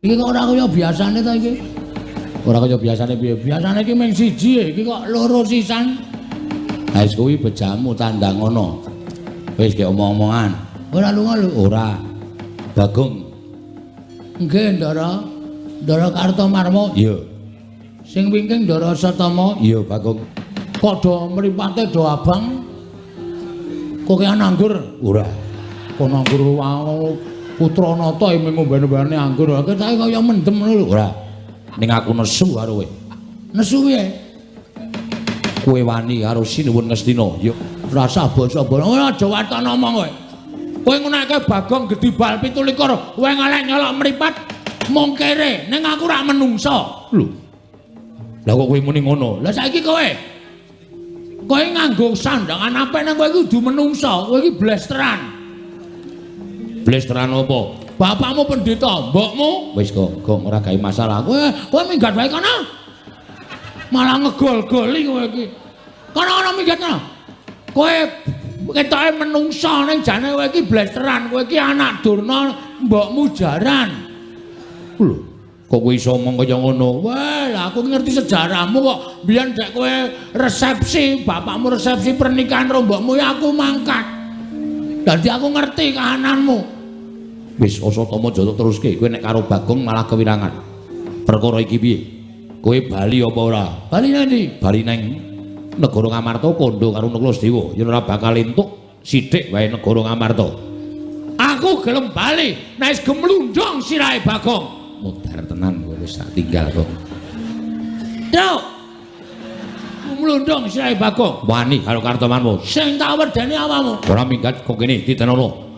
Iki kok ora kaya biasane ta iki? Ora kaya biasane piye? Biasane iki mung siji, iki kok loro sisan. Ha wis kuwi bejamu tandang ngono. Wis gek omong-omongan. Ora lunga lho, ora. Bagong. Nggih, Ndara. Ndara Kartomarma. Iya. Sing wingking Ndara Satama. Iya, Bagong. Kok do mripate do abang? Kok kaya anggur? Ora. Kok anggur wae Putra Nata mung ngombe-ombene anggur. Ketoke kaya mendem ngono lho. Ora. Ning aku nesu karo kowe. Nesu piye? Kowe wani karo Sinuwun Ngastina. Ya rasah basa-basa. Ora aja waton omong kowe. Kowe ngunake Bagong gedhi bal 17, kowe ngalek nyolok mripat mung kere. Ning aku rak menungsa. Lho. Lah kok kowe muni ngono? Lah saiki kowe. Kowe nganggo sandangan apik nang kowe iki kudu menungsa. Kowe iki blesteran. Blesteran apa? Bapakmu pendeta, mbokmu wis kok, Gong ora gawe masalah. Kowe minggat wae kono. Malah ngegol-goli kowe iki. Kono-kono minggat kono. Kowe ketoke menungsa ning jane kowe iki blesteran, kowe iki anak Durna, mbokmu jaran. Lho, kok kowe iso omong kaya ngono? Wah, lah aku ngerti sejarahmu kok. Biyen dek kowe resepsi, bapakmu resepsi pernikahan karo mbokmu ya aku mangkat. Dadi aku ngerti kahananmu. Wis Asatama aja teruske, kowe nek karo Bagong malah kewirangan. Perkara iki piye? Kowe bali apa ora? Bali nang ndi? Bali nang negara Ngamarta kandha karo Nakula Sedewa yen ora bakal entuk sithik wae negara Ngamarta. Aku gelem bali nek wis gemlundung sirahe Bagong. Mudhar tenan kowe wis tak tinggal kok. Truk. Gemlundung sirahe Bagong. Wani karo Kartomarma. Sing tak wedeni awakmu. Ora minggat kok kene ditenono.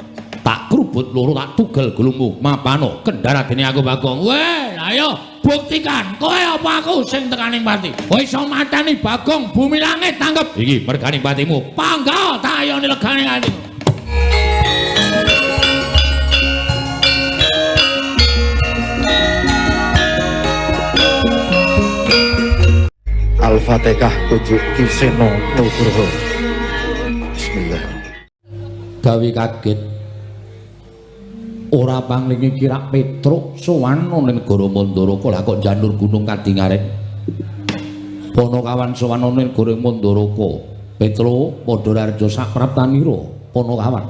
Tak krubut loro tak tugel gulungmu. Mapano kendharadene aku Bagong. Weh, ayo buktikan kowe apa aku sing tekaning pati. Kowe iso mateni Bagong bumi langit tanggep. Iki merganing patimu. Pangga tak ayoni legane ati. Al-Fatihah Kujuk Ki Seno Nugroho. Bismillah. Gawe kaget. Ora panglingi kirak Petruk sowan ning negara Mandaraka lah kok janur gunung kadingaren. Panakawan sowan ning negara Mandaraka. Petruk padha raja sapraptanira Panakawan.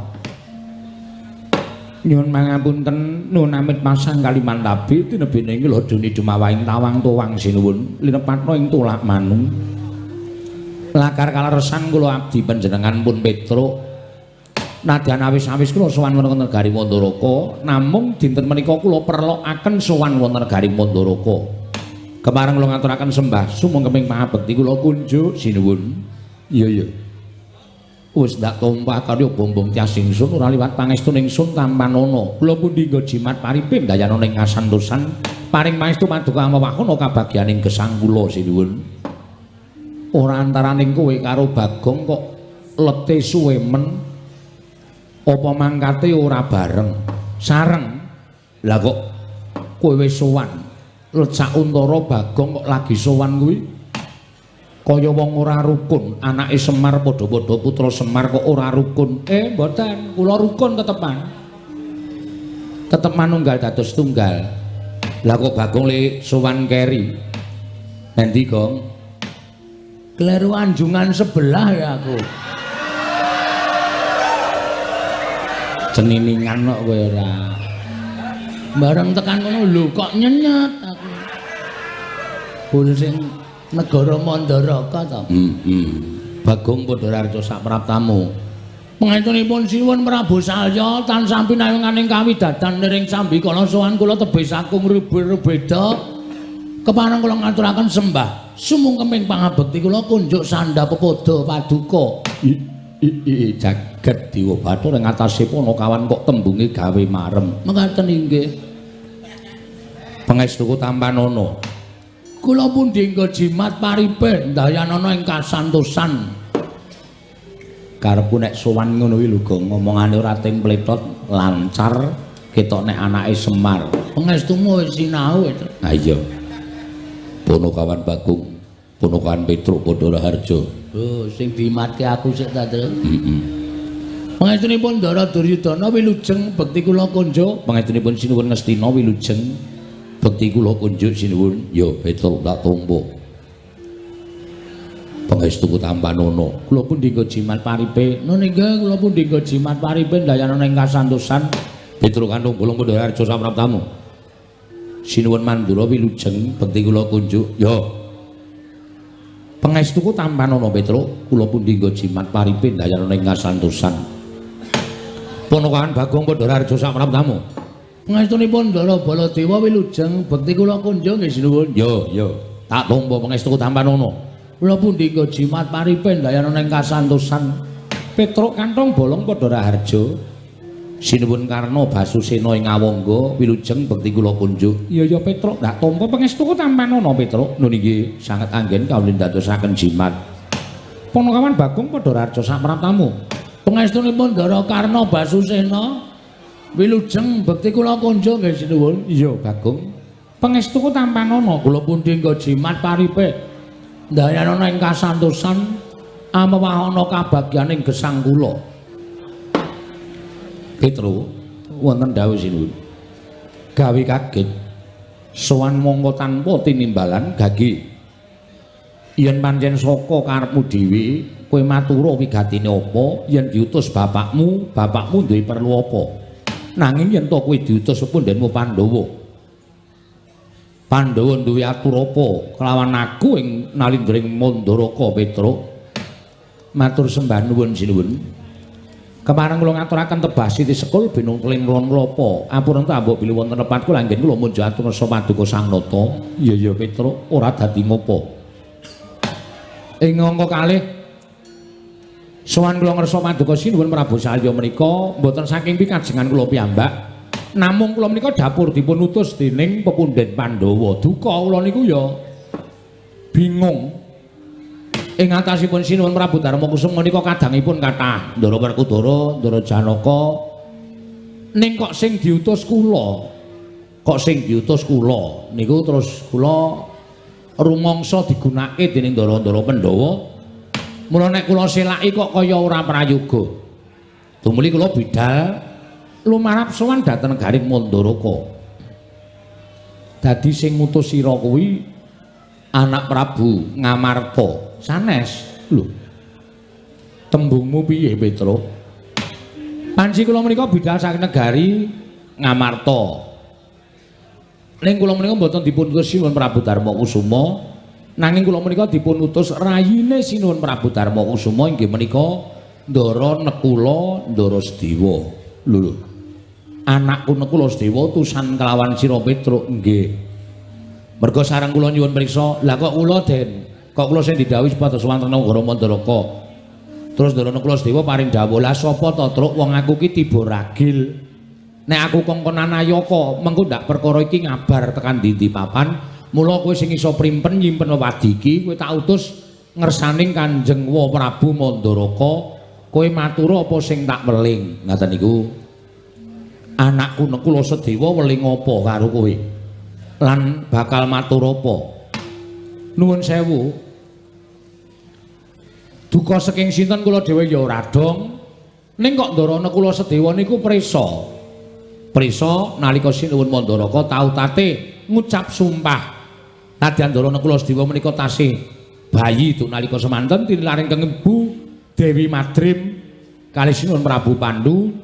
Nyuwun mangapunten nuwun amit pasang Kalimantabi tinebene ing lodone dumawaing tawang tuwang sinuwun linepatna ing tulak manung. Lakar kaleresan kula abdi panjenengan pun Petruk. Nadyan awis-awis kula sowan wonten negari Mandaraka, namung dinten menika kula perlokaken sowan wonten negari Mandaraka. Kepareng kula ngaturaken sembah sumangkeming pangabekti kula kunjuk sinuwun. Iya iya. Wis ndak tumpah karya bombong tias ingsun ora liwat pangestu ingsun tampanana. Kula pundi nggo jimat paripe ndayana ing kasantosan paring pangestu paduka amewahana kabagyaning gesang kula sinuwun. Ora antaraning kowe karo Bagong kok lete suwe men. Apa mangkate ora bareng sareng? Lah kok kowe wis sowan lecak untara Bagong kok lagi sowan kuwi kaya wong ora rukun. Anake Semar padha-padha putra Semar kok ora rukun. Mboten, kula rukun tetepan, tetep manunggal dados tunggal. Lah kok Bagong le sowan keri nanti Gong? Kleru anjungan sebelah ya aku. Ceniningan kok kowe ora. Bareng tekan kono lho kok nyenyet aku. Bul sing negara Mandaraka ta. Bagong padha raja sapraptamu. Pangestunipun Sinuwun Prabu Salya tansah pinayunganing kawidadan niring sambikala sowan kula tebih saking rubeda. Kepareng kula ngaturaken sembah sumungkeming pangabekti kula kunjuk sandha pepoda paduka. Jagat Dewa Bathara ing atase Panakawan kok tembunge gawe marem. Mekaten inggih. Pangestuku tampanana. Kula pundi nggo jimat paripe ndayanana ing kasantosan. Karepku nek sowan ngono kuwi lho Gong, ngomongane ora templetot, lancar, ketok nek anake Semar. Pangestumu wis sinau itu. Ha iya. Panakawan Bagong, Panakawan Petruk padha raharja. Oh, sing dimatke aku sik ta, Tru. Heeh. Pangestunipun Ndara Duryudana wilujeng bekti kula kunjuk. Pangestunipun Sinuwun Ngastina wilujeng. Bekti kula kunjuk sinuwun. Ya Petruk tak tampa. Pangestuku tampanono. Kula pundi nggo jimat paripe? Nun inggih kula pundi nggo jimat paripe ndayana ing kasantosan. Petruk kantung bolong Pandharaharja samraptamu. Sinuwun Mandura wilujeng bekti kula kunjuk. Ya. Pangestuku tampanono Petruk, kula pundi nggo jimat paripe ndayana ing kasantosan. Ponokawan Bagong Pandharaharja samraptamu. Pangestunipun Ndara Baladewa wilujeng bekti kula kunjuk nggih sinuwun. Ya, ya. Tak tampa pangestuku tampanono. Kula pundi nggo jimat paripe ndayana ing kasantosan. Petruk kantong bolong Pandharaharja. Sinuwun Karna Basusena ing Awangga wilujeng bekti kula kunjuk. Iya ya Petruk, tak tampa pangestuku tampanono Petruk. Nun inggih sanget anggen kawula ndadosaken jimat. Ponokawan Bagong Pandharaharja samraptamu. Pangestunipun Ndara Karna Basusena wilujeng bekti kula kunjuk nggih sinuwun. Iya Bagong. Pangestuku tampanono. Kula pundi nggo jimat paripe ndayana ing kasantosan amewahana kabagyaning gesang kula. Petruk wonten dawuh sinuwun. Gawe kaget sowan mongko tanpa tinimbalan gage. Yen pancen saka karepmu dhewe kowe matura wigatine apa, yen diutus bapakmu, bapakmu duwe perlu apa. Nanging yen to kowe diutus pundhenmu Pandhawa. Pandhawa duwe atur apa kelawan aku ing nalindring Mandaraka Petruk. Matur sembah nuwun sinuwun. Kepareng kula ngaturaken tebah siti sekul binung klinron klapa. Ampun ta mbok bilih wonten lepat kula anggen kula munjuk atur ngersa paduka Sang Nata. Iya ya Petruk, ora dadi ngopo. Ing angka kalih sowan kula ngersa paduka sinuwun Prabu Salya menika mboten saking pikajengan kula piyambak. Namung kula menika dapur dipun utus dening pepundhen Pandhawa. Duka kula niku ya bingung. Ing atasipun sinuwun Prabu Darma Kusuma menika kadangipun kathah Ndara Werkudara, Ndara Janaka. Ning kok sing diutus kula, kok sing diutus kula niku terus kula rumangsa digunakake dening ndara-ndara Pandhawa. Mula nek kula selaki kok kaya ora prayoga. Tumuli kula bidal lumarap sowan dhateng garing Mandaraka. Dadi sing ngutus sira kuwi anak Prabu Ngamarta. Sanes. Lho. Tembungmu piye, Petruk? Panci kula menika bidal saking negari Ngamarta. Ning kula menika mboten dipun utus Sinuwun Prabu Darma Kusuma, nanging kula menika dipun utus rayine Sinuwun Prabu Darma Kusuma inggih menika Ndara Nekula Ndara Sedewa. Lho lho. Anakku Nekula Sedewa utusan kelawan sira Petruk nggih. Merga sareng kula nyuwun priksa, lah kok kula den, kok kula sing didhawuhi supados wonten negara Mandaraka. Terus Ndara Nekula Sedewa paring dawuh, lah sapa to Truk wong aku ki tiba ragil. Nek aku kongkonan Ayaka, mengko ndak perkara iki ngabar tekan ndi-ndi papan, mula kowe sing iso primpen nyimpen wewadi iki, kowe tak utus ngersaning Kanjeng Wa Prabu Mandaraka, kowe matur apa sing tak weling. Ngaten niku. Anakku Nekula Sedewa weling apa karo kowe? Lan bakal matur apa? Nuwun sewu. Duka saking sinten kula dhewe ya ora dong. Ning kok Ndara Nekula Sedewa niku prisa. Prisa nalika Sinuwun Mandaraka tau tate ngucap sumpah. Nadyan Ndara Nekula Sedewa menika tasih bayi duk nalika semanten tinilaring keng Ibu Dewi Madrim kalih Sinuwun Prabu Pandu.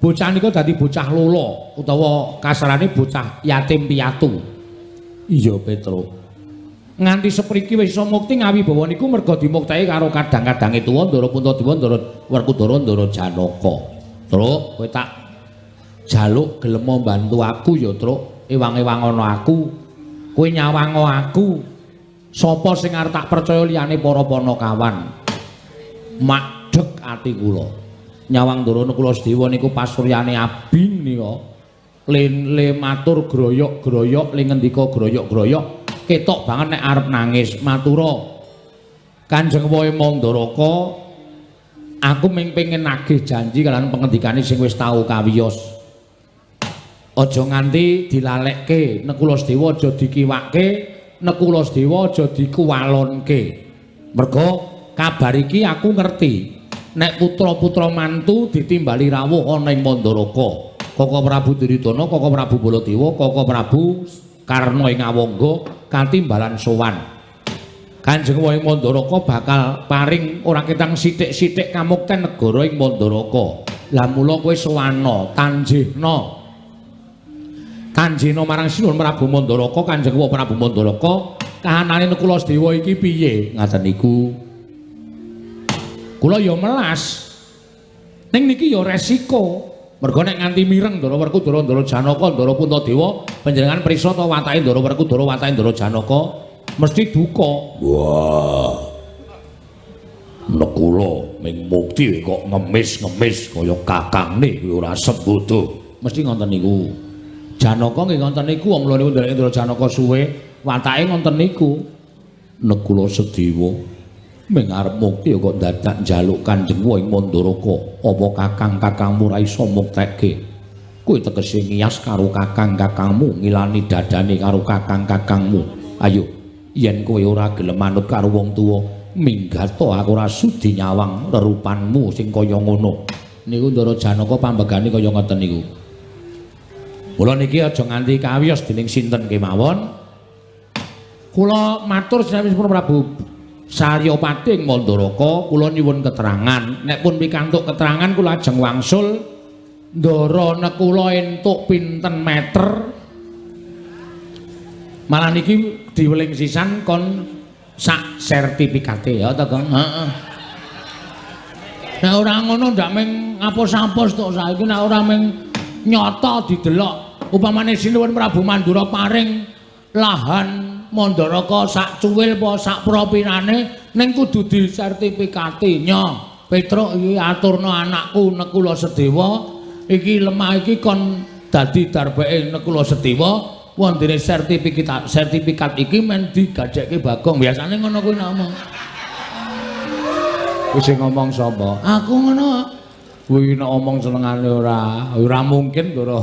Bocah nika dadi bocah lolo utawa kasarane bocah yatim piatu. Iya Petruk. Nganti sepriki wis iso mukti ngawibawa niku merga dimukteki karo kadang-kadange tuwa Ndara Puntadewa, Ndara Werkudara, Ndara Janaka. Truk, kowe tak jaluk gelem mbantu aku ya, Truk. Ewang-ewang ana aku. Kowe nyawango aku. Sapa sing arep tak percaya liyane para panakawan? Makdeg ati kula. Nyawang Ndara Nekula Sedewa niku pasuryane abing nika. Le matur groyok-groyok, le ngendika groyok-groyok, ketok banget nek arep nangis. Matura Kanjeng Wae Mandaraka, aku ming pengin nagih janji kalian pengendikane sing wis tau kawiyos. Aja nganti dilalekke Nekula Sedewa, aja dikiwake Nekula Sedewa, aja dikuwalonke. Merga kabar iki aku ngerti nek putra-putra mantu ditimbali rawuh ana ing Mandaraka. Koko Prabu Duryudana, Koko Prabu Baladewa, Koko Prabu Karna ing Awangga katimbalan sowan. Kanjeng Waing Mandaraka bakal paring ora ketang sithik-sithik kamukten negara ing Mandaraka. Lah mula kowe sowana, tanjihna. Tanjihna marang Sinuwun Prabu Mandaraka, Kanjeng Wa Prabu Mandaraka, kahanane Nakula Sedewa iki piye? Ngaten niku. Kula ya melas. Ning niki ya resiko. Mergo nek nganti mireng Ndara Werkudara, Ndara Janaka, Ndara Puntadewa, panjenengan prisa ta watake Ndara Werkudara, watake Ndara Janaka mesti duka. Wah. Nekula ming mukti kok ngemis-ngemis kaya kakangne kuwi ora sembodo. Mesti ngoten niku. Janaka nggih ngoten niku, wong kula niku nderek Ndara Janaka suwe, watake ngoten niku. Nekula Sedewa ming arep mukti kok dadak njaluk Kanjeng Wa ing Mandaraka, apa kakang-kakangmu ora iso muktekke? Kuwi tegese ngiyas karo kakang-kakangmu, ngilani dadane karo kakang-kakangmu. Ayo, yen kowe ora gelem manut karo wong tuwa, minggat aku ora sudi nyawang rerupanmu sing kaya ngono. Niku Ndara Janaka pambegane kaya ngoten niku. Mula niki aja nganti kawiyos dening sinten kemawon. Kula matur sampun Prabu Saryapati ing Mandaraka, kula nyuwun keterangan. Nek pun pikantuk keterangan kula ajeng wangsul Ndara Nekula entuk pinten meter. Malah niki diweling sisan kon sak sertifikate ya ta, Kang? Heeh. Nek ora ngono ndak ming apos-apos tok saiki, nek ora ming nyata didelok. Upamane Sinuwun Prabu Mandura paring lahan Mandaraka sak cuwil apa sak propinane ning kudu disertifikati. Nyo, Petruk iki aturna anakku Nekula Sedewa, iki lemah iki kon dadi darbeke Nekula Sedewa, wondene sertifikat iki men digadekke Bagong. Biasane ngono kuwi nek omong. Wis sing ngomong sapa? Aku ngono. Kuwi nek omong senengane ora, ora mungkin Ndara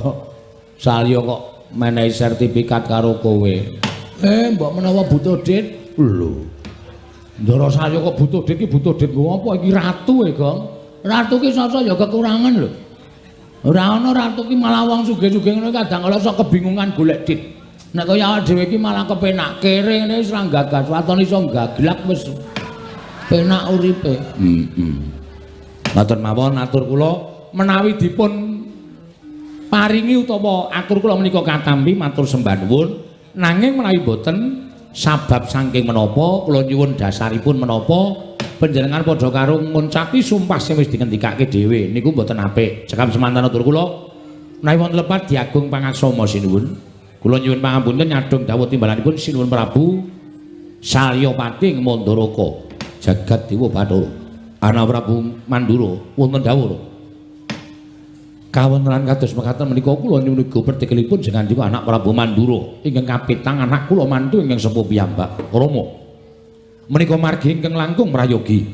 Salya kok menehi sertifikat karo kowe. Mbok menawa butuh dit. Lho. Ndara Salya kok butuh dit iki butuh dit nggo apa iki ratu e, Gong? Ratu ki sasa ya kekurangan lho. Ora ana ratu ki malah wong sugih-sugih ngono kadang kala sok kebingungan golek dit. Nek kaya awake dhewe iki malah kepenak kere ngene wis ra gagas waton iso gaglak wis penak uripe. Heeh. Ngoten mawon atur kula menawi dipun paringi utawa atur kula menika katampi matur sembah nuwun. Nanging menawi boten sabab saking menapa kula nyuwun dasaripun menapa panjenengan padha karo nguncapi sumpah sing wis dingendikake dhewe niku mboten apik. Cekap semanten atur kula menawi wonten lepat diagung pangaksama sinuwun. Kula nyuwun pangapunten nyadhong dawuh timbalanipun Sinuwun Prabu Salyapati ing Mandaraka jagat dewa Bathara. Ana Prabu Mandura wonten dawuh. Kawontenan kados mekaten menika kula nyuwun uga pertikelipun jengandika anak Prabu Mandura ingkang kapitang anak kula mantu ingkang sepuh piyambak Rama. Menika margi ingkang langkung prayogi.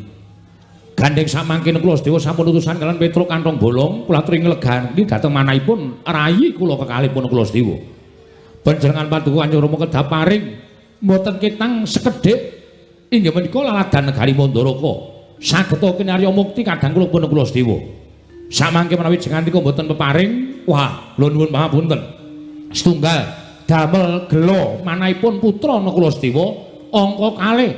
Gandheng samangkene kula sedaya sampun utusan kalian Petruk kantong bolong kula aturi nglegani dhateng manahipun rayi kula kekalihipun kula sedaya. Panjenengan paduka Kanjeng Rama kedah paring mboten ketang sekedhik inggih menika laladan negari Mandaraka. Sageta kinarya mukti kadang kula pun kula sedaya. Samangke menawi jengandika mboten peparing, wah, kula nuwun pangapunten. Setunggal damel gela manahipun putra Nakula Sedewa angka kalih.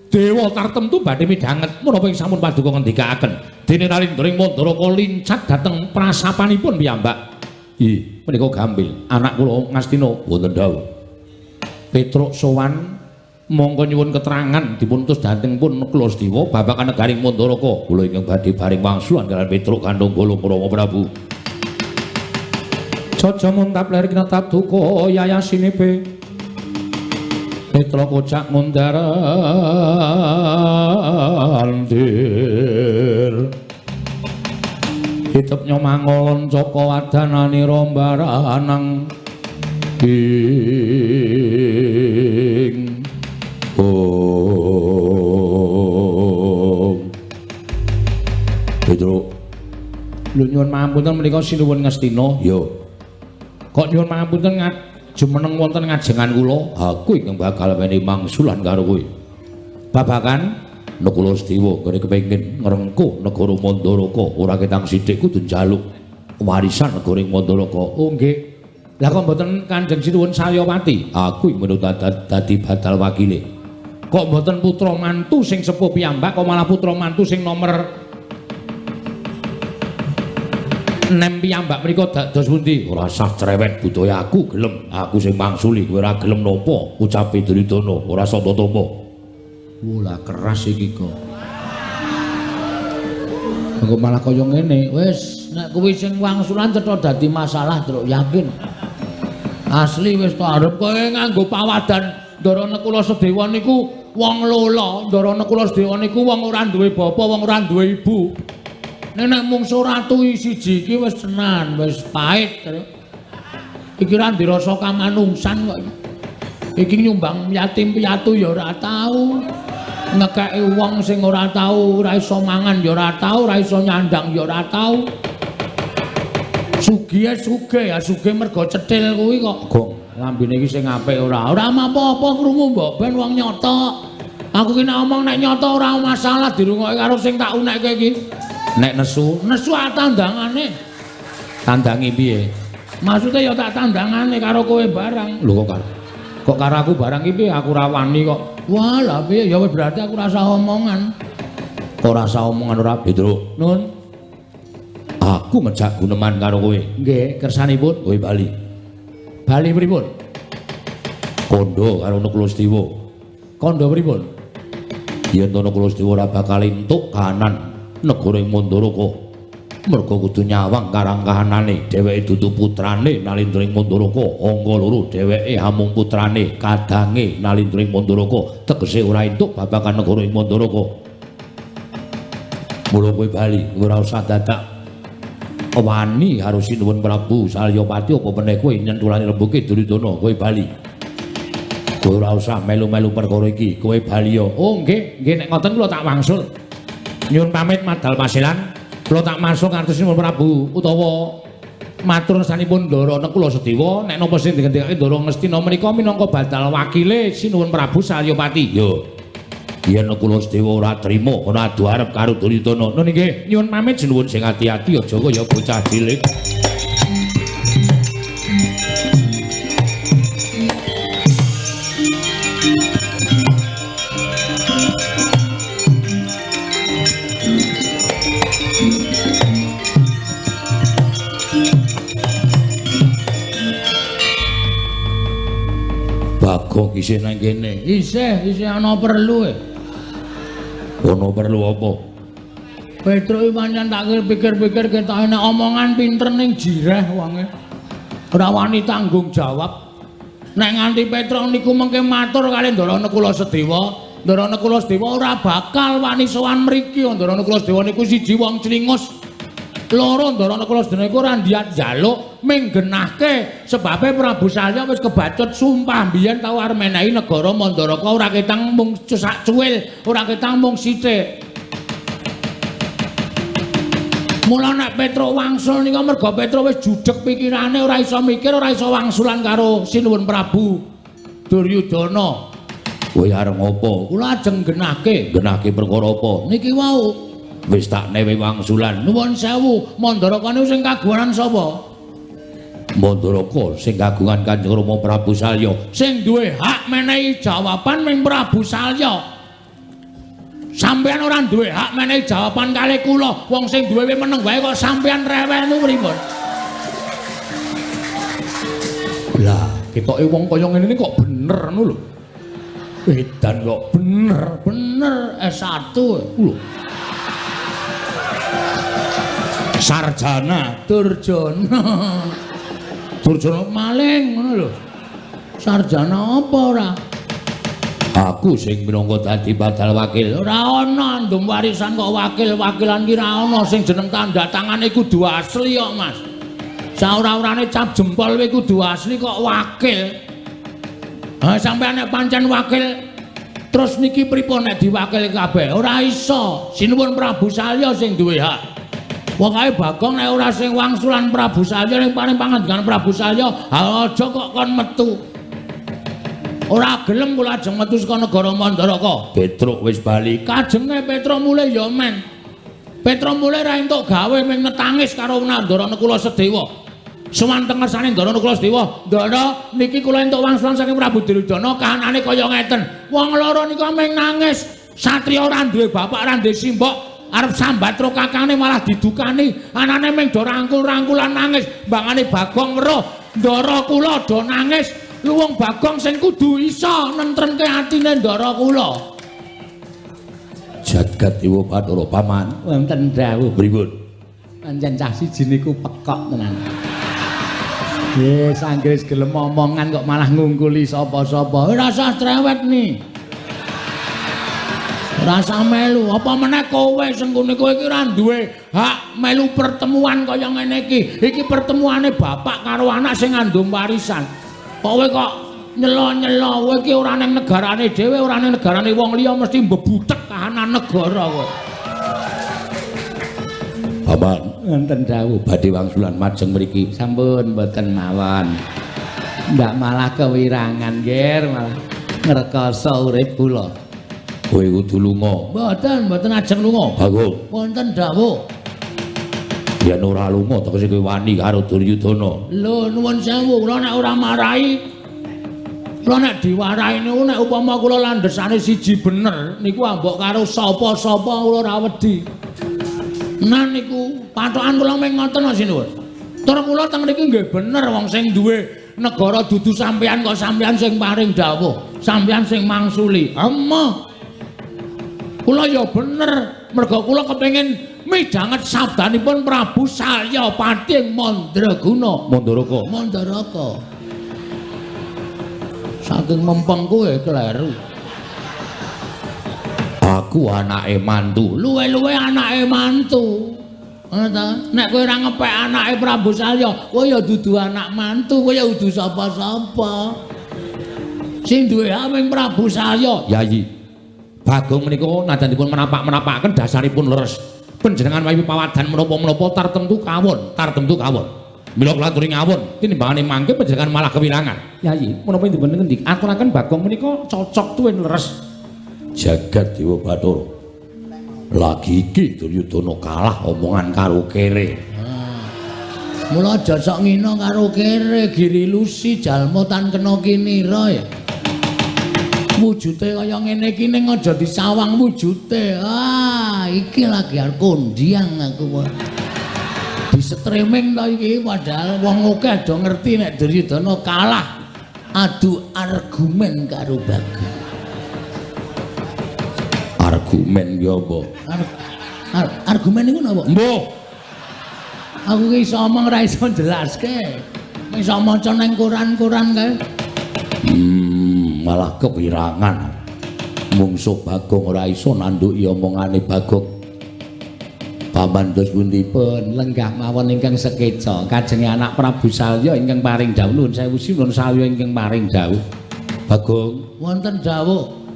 Dewa tartemtu badhe midhanget menapa ing sampun paduka ngendikaaken. Dene Nalindra ing Mandaraka lincat dhateng prasapanipun piyambak. Ih, menika gampil. Anak kula Ngastina wonten dawuh. Petruk sowan mongko nyuwun keterangan dipun utus dhateng pun Nakula Sedewa babagan negari Mandaraka. Kula ingkang badhe baring wangsulan kaliyan Petruk kandhung bolong Rama Prabu. Caca muntap ler kinatap duka yayasinipe. Petruk kocak mundar andir. Hitep nyomangolon caka wadanani rombaranang ing Om. Petruk, lho nyuwun pangapunten menika Sinuwun Ngastina. Ya. Kok nyuwun pangapunten jumeneng wonten ngajengan kula? Aku ingkang bakal menehi mangsulan karo kowe. Babagan Nakula Sedewa nggone kepengin ngrengkuh negara Mandaraka, ora ketang sithik kudu njaluk warisan negara ing Mandaraka. Oh nggih. Lah kok mboten Kanjeng Sinuwun Salyapati? Aku menurut dadi badal wakile. Kok mboten putra mantu sing sepuh piyambak, kok malah putra mantu sing nomor 6 piyambak mriku dados pundi? Ora sah cerewet budaya aku gelem, aku sing mangsuli kowe ora gelem napa? Ucape Duryudana ora santa tampa. Wah, keras iki kok. Kok malah kaya ngene. Wis nek kuwi sing wangsulan cetha dadi masalah, Truk, yakin. Asli wis to arep kowe nganggo pawadan Ndara Nekula Sedewa niku wong lola, Ndara Nekula Sedewa niku wong ora duwe bapa, wong ora duwe ibu. Nek mungsu ratu siji iki wis tenan, wis pahit. Iki ora dirasa kamanungsan kok. Iki nyumbang yatim piatu ya ora tau. Ngekeki wong sing ora tau, ora iso mangan ya ora tau, ora iso nyandang ya ora tau. Sugihe sugih ya sugih mergo cethil kuwi kok. Gong, lambene iki sing apik ora. Ora apa-apa krungu mbok ben wong nyata. Aku ki nek omong nek nyata ora masalah dirungokke karo sing tak unekke iki. Nek nesu, nesu tandangane. Tandangi piye? Maksude ya tak tandangane karo kowe barang. Lho kok karo. Kok karo aku barang iki piye? Aku ora wani kok. Wah, lah piye? Ya wis berarti aku rasa omongan. Kok rasa omongan ora, Petruk? Nun. Aku ngejak guneman karo kowe. Nggih, kersanipun kowe bali. Bali pripun? Kandha karo Nakula Sediwa. Kandha pripun? Yen to Nakula Sediwa ora bakal entuk kahanan negara ing Mandaraka. Merga kudu nyawang karang kahanane, dheweke dudu putrane Nalindra ing Mandaraka. Angka loro dheweke amung putrane kadange Nalindra ing Mandaraka, tegese ora entuk babagan negara ing Mandaraka. Mula kowe bali, ora usah dadak wani karo Sinuwun Prabu Salyapati apa meneh kowe nyentulane rembuke Duryudana, kowe bali. Kowe ora usah melu-melu perkara iki, kowe bali ya. Oh nggih, nggih nek ngoten kula tak wangsul. Nyuwun pamit madal pasilan. Kula tak masuk ngantos Sinuwun Prabu utawa matur sanipun Ndara Nekula Sedewa nek napa sing digendikake Ndara Ngastina menika minangka badal wakile Sinuwun Prabu Salyapati. Yo. Yen Nekula Sedewa ora trima ana adu arep karo Duryudana. Nun nggih, nyuwun pamit sinuwun sing ati-ati aja kaya bocah cilik. Bagong isih nang kene. Isih, isih ana perlu e. Ana perlu apa? Petruk iki pancen tak pikir-pikir ketoke nek omongan pinter ning jireh wonge. Ora wani tanggung jawab. Nek nganti Petruk niku mengke matur kali Ndara Nekula Sedewa, Ndara Nekula Sedewa ora bakal wani sowan mriki. Ndara Nekula Sedewa niku siji wong clingus. Loro Ndara Nekula Sedewa niku ora ndiyat njaluk ming genahke sebabe Prabu Salya wis kebacut sumpah mbiyen tau arep menehi negara Mandaraka ora ketang mung sak cuwil, ora ketang mung sithik. Mula nek Petruk wangsul nika merga Petruk wis judeg pikirane ora iso mikir, ora iso wangsulan karo Sinuwun Prabu Duryudana. Kowe arep ngopo? Kula ajeng genahke. Genahke perkara apa? Niki wau wis tak newe wangsulan. Nuwun sewu, Mandaraka niku sing kagungan sapa? Mandaraka sing kagungan Kanjeng Rama Prabu Salya. Sing duwe hak menehi jawaban ming Prabu Salya. Sampeyan ora duwe hak menehi jawaban kalih kula. Wong sing duwe meneng wae kok sampeyan rewel niku pripun? Lah, ketoke wong kaya ngene iki kok bener ngono lho. Edan kok bener, bener S1 lho. Sarjana Durjana. Durjana maling ngono lho. Sarjana apa ora? Aku sing minangka dadi badal wakil. Ora ana andum warisan kok wakil-wakilan ki ora ana sing jeneng tanda tangane kudu asli kok, Mas. Saora-orane cap jempol kuwi kudu asli kok wakil. Ha sampeyan nek pancen wakil terus niki pripun nek diwakil kabeh? Ora iso. Sinuwun Prabu Salya sing duwe hak. Pokoke Bagong nek ora sing wangsulan Prabu Salya ning paring pangandikan Prabu Salya, ha aja kok kon metu. Ora gelem kula ajeng metu saka negara Mandaraka. Petruk wis bali. Kajenge Petruk mulih ya men. Petruk mulih ra entuk gawe ming netangis karo Ndara Nekula Sedewa. Sowan teng ngersane Ndara Nakula Sedewa. Ndara, niki kula entuk wangsulan saking Prabu Duryudana kahanane kaya ngeten. Wong loro nika mung nangis. Satriya ora duwe bapak, ora duwe simbok, arep sambat karo kakane malah didukani. Anane mung do rangkul-rangkulan nangis. Mbangane Bagong weruh, Ndara kula do nangis. Luwung Bagong sing kudu iso nentremke atine Ndara kula. Jagat Dewa Bathara paman. Wonten dawuh. Pripun? Pancen cah siji niku pekok tenan. Yes, anggere gelem omongan kok malah ngungkuli sapa-sapa. Ora usah trewet nih. Ora usah melu. Apa meneh kowe sengkune kowe iki ora duwe hak melu pertemuan kaya ngene iki. Iki pertemuane bapak karo anak sing ngandung warisan. Kowe kok nyelo-nyelo, kowe iki ora ning negarane dhewe, ora ning negarane wong liya mesti mbebutek kahanan negara kowe. Paman, wonten dawuh badhe wangsulan majeng mriki. Sampun mboten mawon. Ndak malah kewirangan, Ger, malah ngrekoso urip kula. Kowe kudu lunga. Mboten, mboten ajeng lunga. Bagong. Wonten dawuh. Yen ora lunga tegese kowe wani karo Duryudana. Lho, nuwun sewu, kula nek ora marahi, kula nek diwarahi niku nek upama kula landhesane siji bener niku ambok karo sapa-sapa kula ora wedi. Nah niku patokan kula mung ngoten sinuwun. Tur kula teng mriki nggih bener wong sing duwe negara dudu sampeyan kok sampeyan sing paring dawuh, sampeyan sing mangsuli. Emoh. Kula ya bener mergo kula kepengin midhanget sabdanipun Prabu Salyapati ing Mandraguna. Mandaraka. Mandaraka. Saking mempeng kowe kleru. Aku anake mantu. Luwe-luwe anake mantu. Ngono ta? Nek kowe ora ngepek anake Prabu Salya, kowe ya dudu anak mantu, kowe ya dudu sapa-sapa. Sing duwe hak mung Prabu Salya. Yayi. Bagong menika najan dipun menapak-menapakaken dasaripun leres. Panjenengan wayu pawadan menapa-menapa tartemtu kawon, tartemtu kawon. Mila kula aturi ngawon, tinimbangane mangke panjenengan malah kewirangan. Yayi, menapa dipun ngendik aturaken Bagong menika cocok tuwin leres. Jagat Dewa Bathara. Lagi iki Duryudana kalah omongan karo kere. Mula aja sok ngina karo kere, giri lusi jalma tan kena kinira ya. Wujute kaya ngene iki ning aja disawang wujute. Ah, iki lagi arep kondiang aku. Di streaming to iki padahal wong akeh do ngerti nek Duryudana kalah adu argumen karo Bagong. Argumen ki apa? Argumen niku napa? Mbuh. Aku ki iso omong ora iso jelaske. Iso maca nang koran-koran kae. Malah kewirangan. Mungsuh Bagong ora iso nandhuki omongane Bagong. Paman dos pundi? Pun lenggah mawon ingkang sekeca kajenge anak Prabu Salya ingkang paring dawuh. Nuwun sewu sinuwun Salya ingkang paring dawuh. Bagong, wonten dawuh.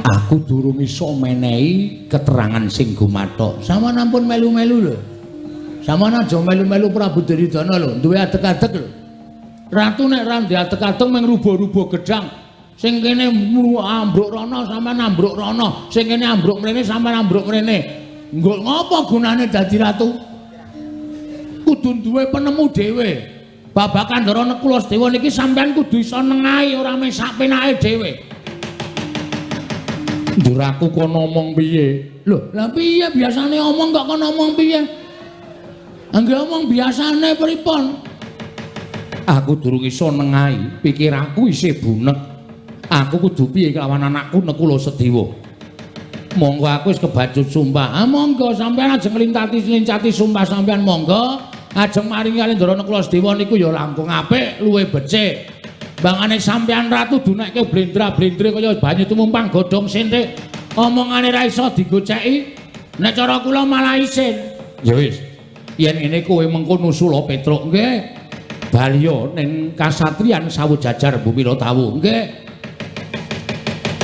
Aku durung iso menehi keterangan sing gumathok. Sampeyan ampun melu-melu lho. Sampeyan aja melu-melu Prabu Duryudana lho, duwe adeg-adeg lho. Ratu nek ra ndek adeg-adeg mung rubuh-rubuh gedhang. Sing kene ambruk rono sampeyan ambruk rono, sing kene ambruk mrene sampeyan ambruk mrene. Nggo ngopo gunane dadi ratu? Kudu duwe penemu dhewe. Babagan Ndara Nakula Sedewa niki sampeyan kudu iso nengahi ora mung sak penake dhewe. Ndur aku kono omong piye? Lho, lah piye biasane omong kok kono omong piye? Angge omong biasane pripun? Aku durung iso nengahi, pikiranku isih bunek. Aku kudu piye kelawan anakku Nakula Sedewa? Monggo aku wis kebacut sumpah. Ah monggo sampeyan ajeng nglintati-lincati sumpah sampeyan monggo. Ajeng maringi kali Ndara Nakula Sedewa niku ya langkung apik, luwih becik. Bangane sampeyan ratu dunekke blendra-blendre kaya banyu tumumpang godhong senthik. Omongane ra iso digoceki. Nek cara kula malah isin. Ya wis. Yen ngene kowe mengko nusula Petruk nggih. Baliya ning kasatriyan sawu jajar Bumi Tawu. Nggih.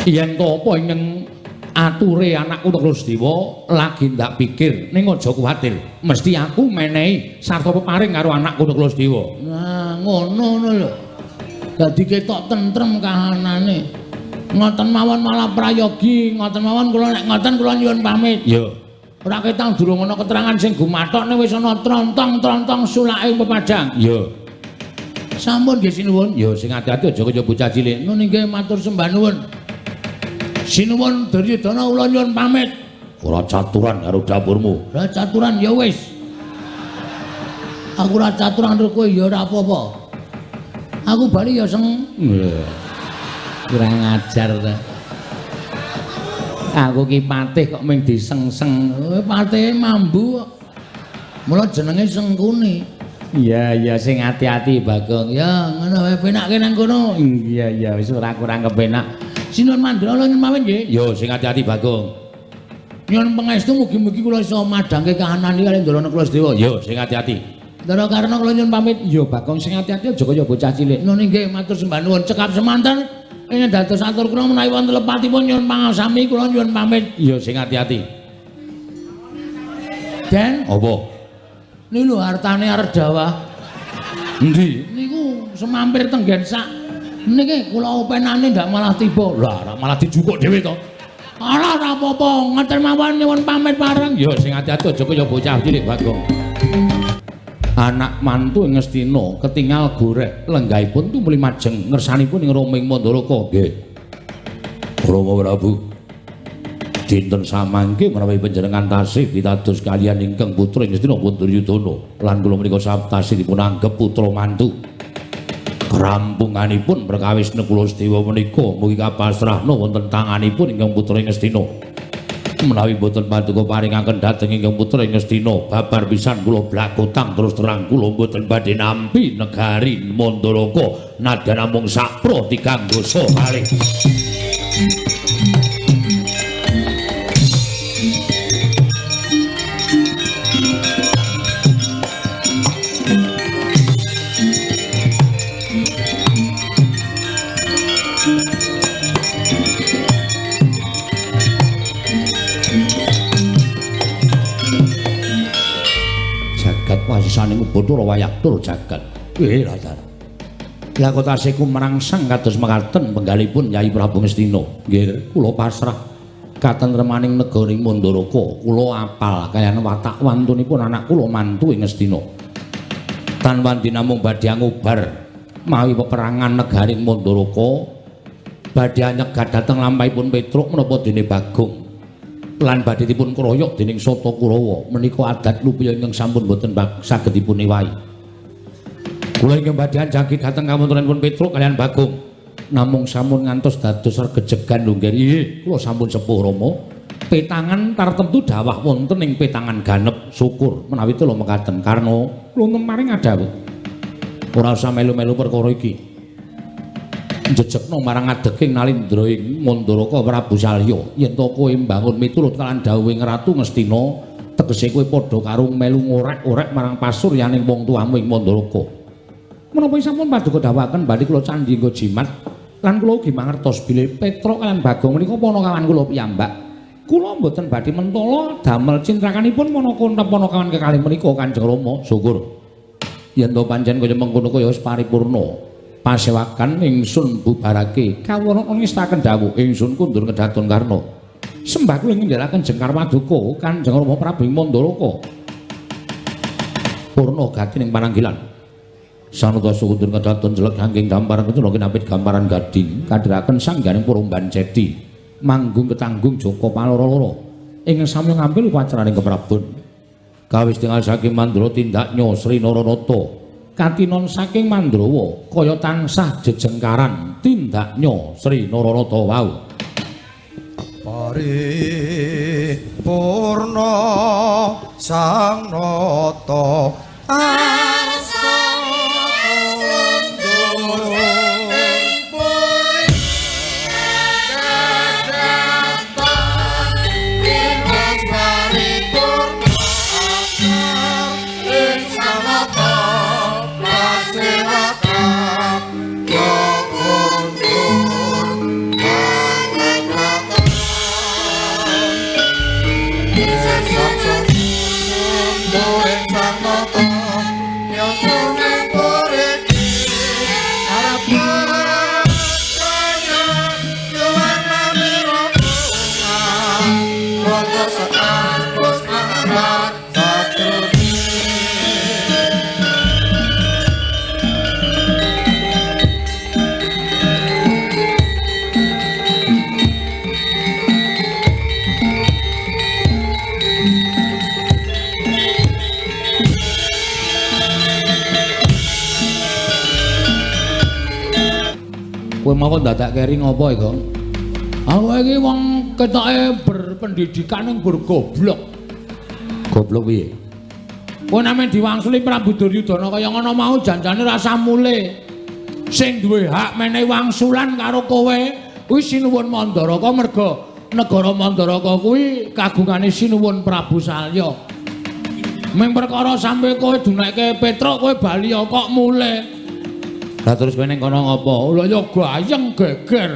Yen to apa ingkang ature anakku Nakula Sedewa lagi ndak pikir ning aja kuwatir. Mesti aku menehi sarta peparing karo anakku Nakula Sedewa. Nah, ngono lho. Dadi ketok tentrem kahanane. Ngoten mawon malah prayogi, ngoten mawon kula nek ngoten kula nyuwun pamit. Ya. Ora ketang durung ana keterangan sing gumathok nek wis ana trontong-trontong sulake pepadang. Iya. Sampun nggih sinuwun. Ya sing ati-ati aja kaya bocah cilik. Nun inggih matur sembah nuwun. Sinuwun Duryudana kula nyuwun pamit. Ora caturan karo dapurmu. Ora caturan ya wis. Aku ora caturan karo kowe ya ora apa-apa. Aku bali ya seng. Kurang ajar ta. Aku ki patih kok mung diseng-seng. Patihe mambu kok. Mula jenenge Sengkuni. Iya iya sing ati-ati Bagong. Ya ngono wae penakke nang kono. Iya iya wis ora kurang kepenak. Sinuwun Mandra kula nyuwun pamit nggih. Ya sing ati-ati Bagong. Nyuwun pangestu mugi-mugi kula iso madhangke kahanan iki kaliyan Ndara Nakula Sadewa. Ya sing ati-ati. Ndara Karna kula nyuwun pamit. Ya Bagong sing ati-ati aja kaya bocah cilik. Nun inggih matur sembah nuwun cekap semanten. Ingkang dados atur kula menawi wonten lepatipun nyuwun pangasami kula nyuwun pamit. Ya sing ati-ati. Den, apa? Niku lho hartane arep dawah. Endi? Niku semampir tenggen sak. Niki kula openane ndak malah tiba. Lah, malah dijukuk dhewe to. Ora ora apa-apa, ngoten mawon nyuwun pamit pareng. Ya sing ati-ati aja kaya bocah cilik Bagong. Anak mantu ing Ngastina ketingal goreh lenggahipun tumuli majeng ngersanipun ing Roming Mandaraka. Nggih. Rama Prabu. Dinten samangke menawi panjenengan tasih pitados kaliyan ingkang putra ing Ngastina pun Duryudana lan kula menika tasih dipun anggep putra mantu. Rampunganipun perkawis Nakula Sadewa menika mugi kapasrahna wonten tanganipun ingkang putra ing Ngastina. Menawi boten paduka paringaken dhateng ingkang putra ing Ngastina babar pisan kula blakutang terus terang kula boten badhe nampi negari Mandaraka nadyan namung sakpro tigang dasa kalih. Wasisaning Bathara wayah tur jagat. Latar. Lah kok tasih kumrangsang kados mekaten penggalipun Yai Prabu Ngastina. Nggih, kula pasrah katentremaning negari Mandaraka. Kula apal kaliyan watak wantunipun anak kula mantu ing Ngastina. Tan wandi namung badhe ngubar mawi peperangan negari Mandaraka, badhe nyegat dhateng lampahipun Petruk menapa dene Bagong. Lan badhe dipun kroyok dening Sata Kurawa menika adat lupiya ingkang sampun boten saged dipun ewahi. Kula ingkang badhe anjagi dhateng kawontenanipun Petruk kaliyan Bagong namung sampun ngantos dados regejegan lho nggih. Nggih, kula sampun sepuh Rama. Petangan tartemtu dawah wonten ing petangan ganep. Syukur menawi kula mekaten karna kula maring adhawuh. Ora usah melu-melu perkara iki. Jejekno marang adeking Nalindra ing Mandaraka Prabu Salya yen to kowe mbangun miturut kaliyan dawuhing Ratu Ngastina tegese kowe padha karo melu ngorek-orek marang pasuryaning wong tuamu ing Mandaraka. Menapa sampun paduka dawuhaken badhe kula candhi nggo jimat lan kula ugi mangertos bilih Petruk kaliyan Bagong menika panakawan kula piyambak. Kula mboten badhe mentala damel cintrakanipun manaka panakawan kekalih menika Kanjeng Rama. Syukur yen to pancen kaya mengkono kaya wis paripurna. Pasewakan ingsun bubarake kawula ngestaken dawuh ingsun kundur kedaton Karna. Sembah kula ngendharaken jengkar paduka Kanjeng Rama Prabu ing Mandaraka. Purna gati ning pananggilan. Sanata sukundur kedaton jelek saking damparan kencana kinapit gamparan gading kadhiraken sangganing Purumban Cedi manggung ketanggung Joko Paloro-loro ingkang sami ngambil upacaraning keprabon. Kawis tingal saking Mandra tindaknya Sri Naranata. Katinon saking Mandrawa kaya tansah jejengkaran tindaknya Sri Naranata wau. Paripurna sang nata arsa Sang Kowe mau dadak keri ngopo iki, Gong? Aku iki wong ketoke berpendidikan ning bergoblok. Goblok piye? Kowe nek diwangsuli Prabu Duryudana kaya ngono mau janjane rasa mule. Sing duwe hak menehi wangsulan karo kowe kuwi Sinuwun Mandaraka merga negara Mandaraka kuwi kagungane Sinuwun Prabu Salya. Ming perkara sampe kowe dunekke Petruk kowe bali kok mule. Lah terus kowe ning kono ngopo? Lah ya gayeng geger.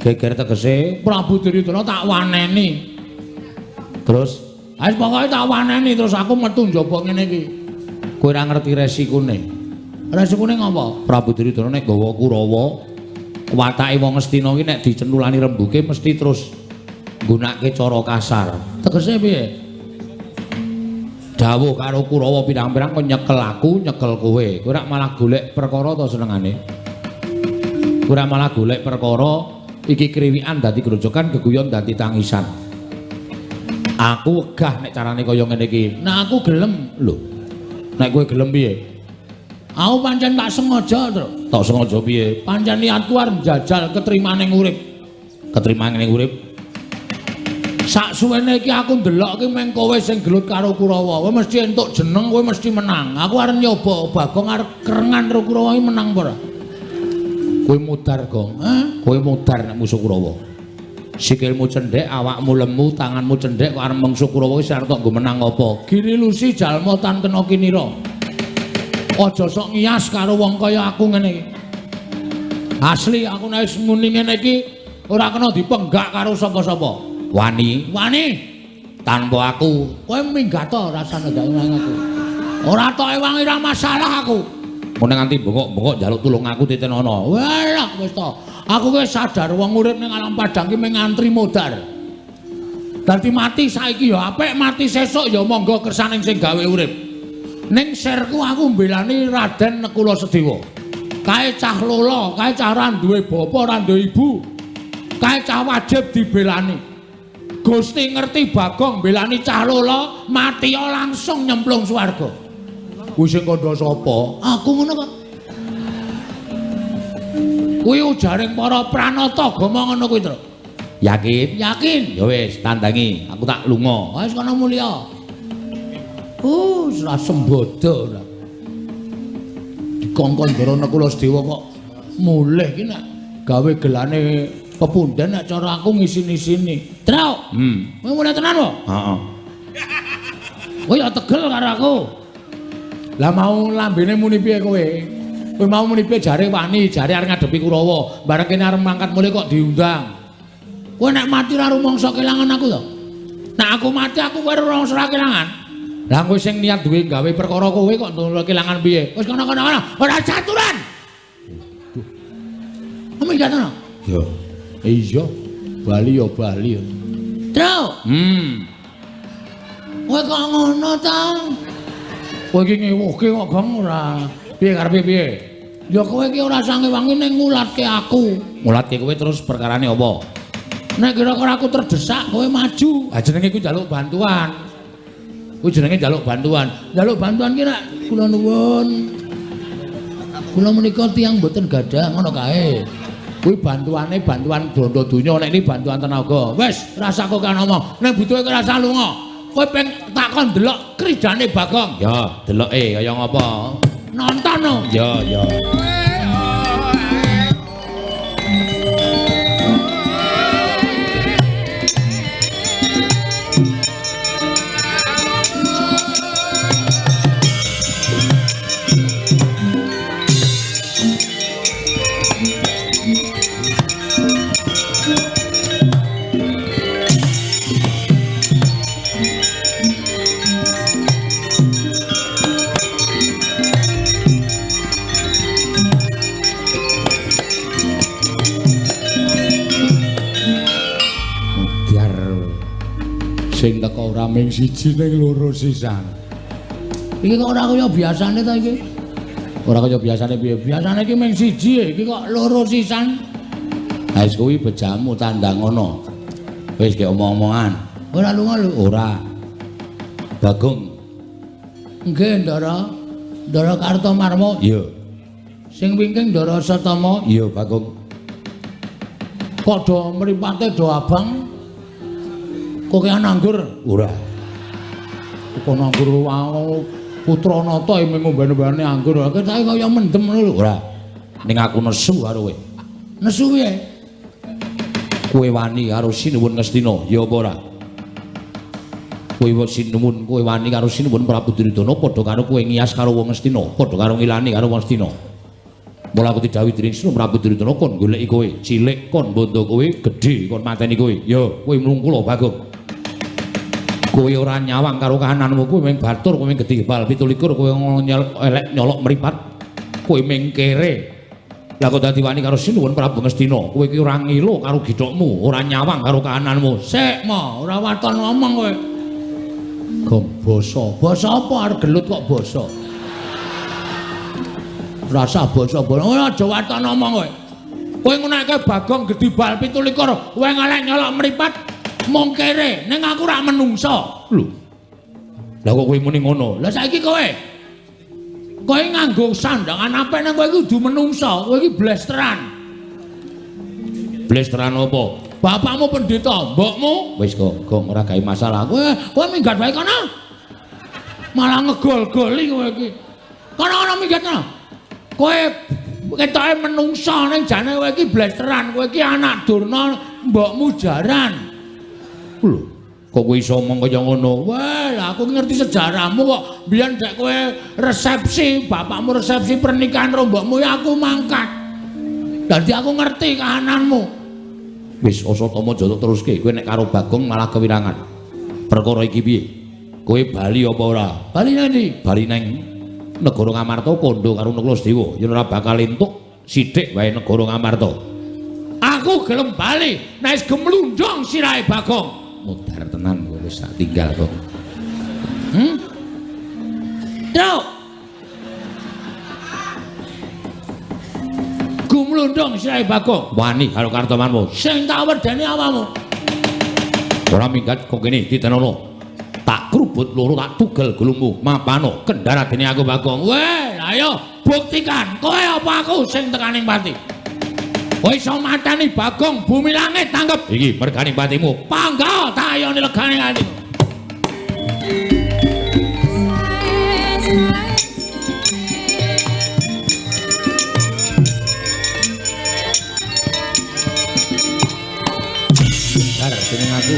Geger tegese Prabu Duryudana tak waneni. Terus wis pokoke tak waneni terus aku metu njaba ngene iki. Kowe ora ngerti resikune. Resikune ngopo? Prabu Duryudana nek gawa Kurawa, watake wong Ngastina iki nek dicentulani rembuke mesti terus nggunakake cara kasar. Tegese piye? Dawuh karo Kurawa pirang-pirang kon nyekel aku, nyekel kowe. Kowe ora malah golek perkara to senengane? Kowe ora malah golek perkara iki kriwikan dadi grojokan, geguyon dadi tangisan. Aku wegah nek carane kaya ngene iki. Nek aku gelem lho. Nek kowe gelem piye? Aku pancen tak sengaja, Tru. Tak sengaja piye? Pancen niatku arep njajal ketrimane urip. Ketrimane urip. Sak suwene iki aku ndelok iki meng kowe sing gelut karo Kurawa. Kowe mesti entuk jeneng, kowe mesti menang. Aku arep nyoba Bagong arep kerengan karo Kurawa iki menang apa ora? Kowe mudar, Gong. Hah? Kowe mudar nek musuh Kurawa. Sikilmu cendhek, awakmu lemu, tanganmu cendhek kok arep mengsu Kurawa wis arep tok nggo menang apa? Giri Lusi jalma tan kena kinira. Aja sok ngiyas karo wong kaya aku ngene iki. Asli aku nek wis muni ngene iki ora kena dipenggak karo sapa-sapa. Wani, wani. Tanpa aku, kowe minggat to rasane gak nang aku. Ora tok ewangi ora masalah aku. Mun nganti bengok-bengok njaluk tulung aku titenono. Walah wis to. Aku wis sadar wong urip ning alam padang ki mung ngantri modar. Dadi mati saiki ya apik, mati sesuk ya monggo kersane sing gawe urip. Ning sirku aku mbelani Raden Nekula Sedewa. Kae cah lolo, kae cah ora duwe bapa, ora duwe ibu. Kae cah wajib dibelani. Gusti ngerti Bagong mbelani cah lolo, mati langsung nyemplung swarga. Kuwi sing kandha sapa? Aku ngono kok. Kuwi ujaring para pranata agama ngono kuwi, Tru. Yakin? Yakin. Ya wis, tandangi. Aku tak lunga. Wis kono mulya. Ora sembodo ora. Dikongkon Ndara Nekula Sedewa kok mulih iki nek gawe gelane pepunden nek cara aku ngisin-isini. Truk. Kowe mulih tenan wae? Heeh. Kowe ya tegel karo aku. Lah mau lambene muni piye kowe? Kowe mau muni piye jare wani, jare arep ngadepi Kurawa. Bareng kene arep mangkat mulih kok diundang. Kowe nek mati ora rumangsa kelangan aku to? Nek aku mati aku kowe ora rumangsa kelangan. Lah kowe sing niat duwe gawe perkara kowe kok kelangan piye? Wis kono-kono kono, ora caturan. Duh. Minggat ngono? Ya. Iya, bali ya bali. Truk. Kowe kok ngono ta? Kowe iki ngewuhke kok Gong ora. Piye karepe piye? Ya kowe iki ora sange-wangi ning ngulatke aku. Ngulatke kowe terus perkarane apa? Nek kira-kira aku terdesak kowe maju. Ha jenenge iku njaluk bantuan. Kuwi jenenge njaluk bantuan. Njaluk bantuan ki nek kula nuwun. Kula menika tiyang mboten gadah ngono kae. Kuwi bantuane bantuan bondo donya, nek ini bantuan tenaga. Wis, rasa kok kan ngomong. Nek butuhe kowe rasa lunga. Kowe peng takon delok kridane Bagong. Ya, deloke kaya ngapa. Nonton no. Ya, ya. Sing teko ora ming siji ning loro sisan. Iki kok ora kaya biasane ta iki? Ora kaya biasane piye? Biasane iki ming siji, iki kok loro sisan. Ha wis kuwi bejamu tandang ngono. Wis gek omong-omongan. Ora lunga lho, ora. Bagong. Nggih, Ndara. Ndara Kartomarma. Iya. Sing wingking Ndara Satama? Iya, Bagong. Kok do mripate do abang? Kokean anggur? Ora. Kok anggur wae putra nata mung ngombe-ngombene anggur. Ketoke kaya mendem ngono lho. Ora. Ning aku nesu karo kowe. Nesu piye? Kowe wani karo Sinuwun Ngastina, ya apa ora? Kowe sinuwun, kowe wani karo Sinuwun Prabu Duryudana padha karo kowe ngiyas karo wong Ngastina, padha karo ngilani karo wong Ngastina. Mula aku didhawuhi dening Sinuwun Prabu Duryudana kon goleki kowe, cilik kon bondo kowe, gedhe kon mateni kowe. Ya, kowe mlungkula Bagong. Kowe ora nyawang karo kahananmu, kowe mung batur, kowe mung gedhe bal 27, kowe elek nyolok mripat, kowe mung kere. Lah kok dadi wani karo Sinuwun Prabu Ngastina, kowe iki ora ngilo karo githokmu, ora nyawang karo kahananmu. Sik, mo, ora waton ngomong kowe. Gong basa. Basa apa arep gelut kok basa? Rasa basa ora aja waton ngomong kowe. Kowe ngunekke Bagong gedhe bal 27, kowe ngelek nyolok mripat mung kere, ning aku ora menungsa. Lho. Lah kok kowe muni ngono? Lah saiki kowe kowe nganggo sandangan apik nang kowe iki kudu menungsa, kowe iki blesteran. Blesteran apa? Bapakmu pendeta, mbokmu wis kok gong ora gawe masalah. Kowe minggat wae kono. Malah ngegol-goli kowe iki. Kono-kono minggat kono. Kowe ketoke menungsa ning jane kowe iki blesteran, kowe iki anak Durna, mbokmu jaran. Lho, kok kowe iso omong kaya ngono? Wah, lah aku ngerti sejarahmu kok. Biyen dek kowe resepsi, bapakmu resepsi pernikahan karo mbokmu ya aku mangkat. Dadi aku ngerti kahananmu. Wis Asatama aja teruske, kowe nek karo Bagong malah kewirangan. Perkara iki piye? Kowe bali apa ora? Bali nang ndi? Bali nang negara Ngamarta kandha karo Nakula Sedewa. Yen ora bakal entuk sithik wae negara Ngamarta. Aku gelem bali nek wis gemlundung sirahe Bagong. Mudhar tenan kowe wis tak tinggal kok. Truk. Gumlundung sirahe Bagong. Wani karo kartomanmu. Sing tak wedeni awakmu. Ora minggat kok kene ditenono. Tak krubut loro tak tugel gulungmu. Mapano kendharadene aku Bagong. Weh, ayo buktikan kowe apa aku sing tekaning pati. Kowe iso mateni Bagong bumi langit tanggep. Iki mergane patimu. Pangga tayone legane atimu. Dar jeneng aku.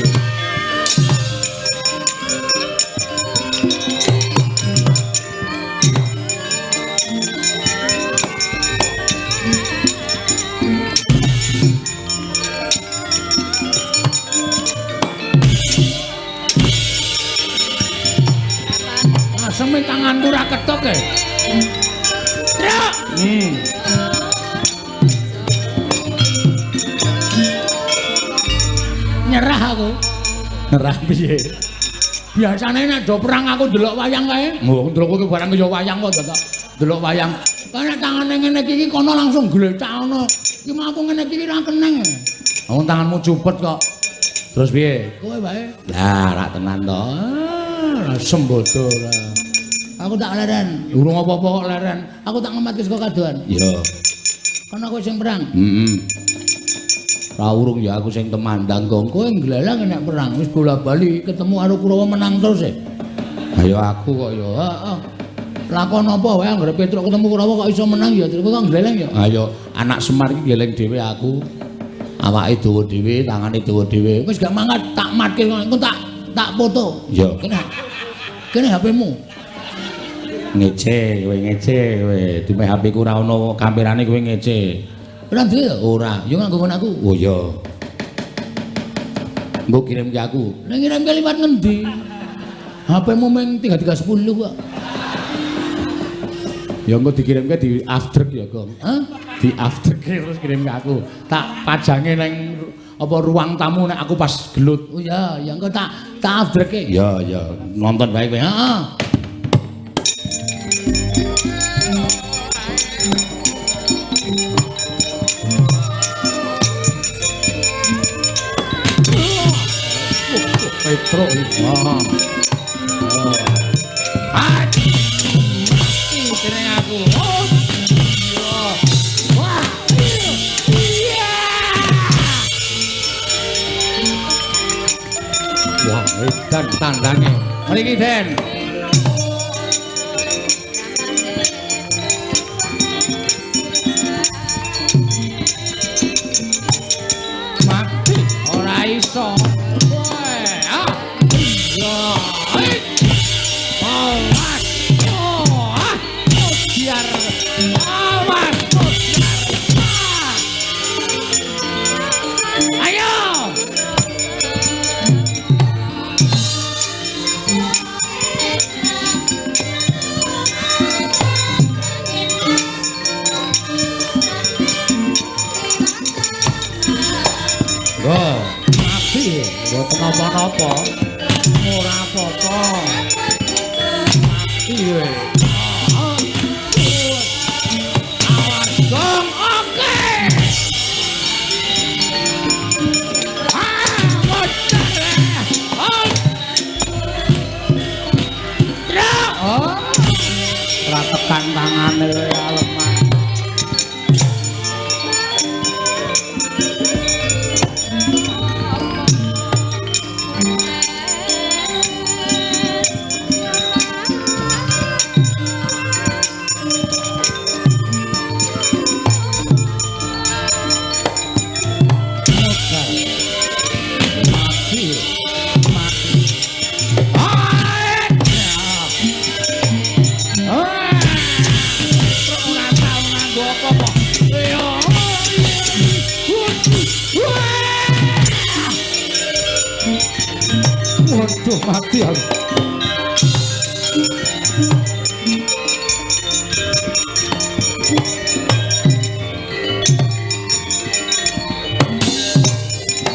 Aseme tanganku ora ketok e. Truk. Nyerah aku. Nyerah piye? Biasane nek do perang aku ndelok wayang kae. Oh, ndelok kowe barang ya wayang kok dadak. Ndelok wayang. Kan nek tangane ngene iki kono langsung glecak ngono. Iki mah aku ngene iki ora keneng. Wong tanganmu cupet kok. Terus piye? Kowe wae. Lah, rak tenan to. Sembodo ora. Aku tak leren. Urung apa-apa kok leren. Aku tak ngematke saka kadohan. Iya. Kono kowe sing perang. Heeh. Ra urung ya aku sing temandang gong. Kowe ngglelang nek perang wis bola-bali ketemu karo Kurawa menang terus e. Ayo aku kok ya. Heeh. Lakon apa wae anggere Petruk ketemu Kurawa kok iso menang ya. Terus kok ngleleng ya. Ayo anak Semar iki ngleleng dhewe aku. Awake dawa dhewe, tangane dawa dhewe. Wis gak mangkat tak matke engko tak foto. Iya. Kene. Kene HP-mu. Ngece, kowe ngece kowe. Dime HP ku ora ono kamerane kowe ngece. Ora duwe ya? Ora. Ya nganggo ngono aku. Oh iya. Mbok kirim ke aku. Nek ngirim ke liwat ngendi? HP-mu mung 3310 kok. Ya engko dikirimke di aftrek ya, Gong. Hah? Di aftrek terus kirim ke aku. Tak pajange nang apa ruang tamu nek aku pas gelut. Oh iya, ya engko tak aftreke. Iya, iya. Nonton bae kowe. Heeh. Petruk iki. Heeh. Aku. Oh. Edan tandange. Mriki, Den. Mati ora iso. Mboten napa-napa. Ora apa-apa. Mati kowe. Awas gong, oke. Ah, bocah. Oh. Ora tekan tangane lemah. Waduh, mati aku.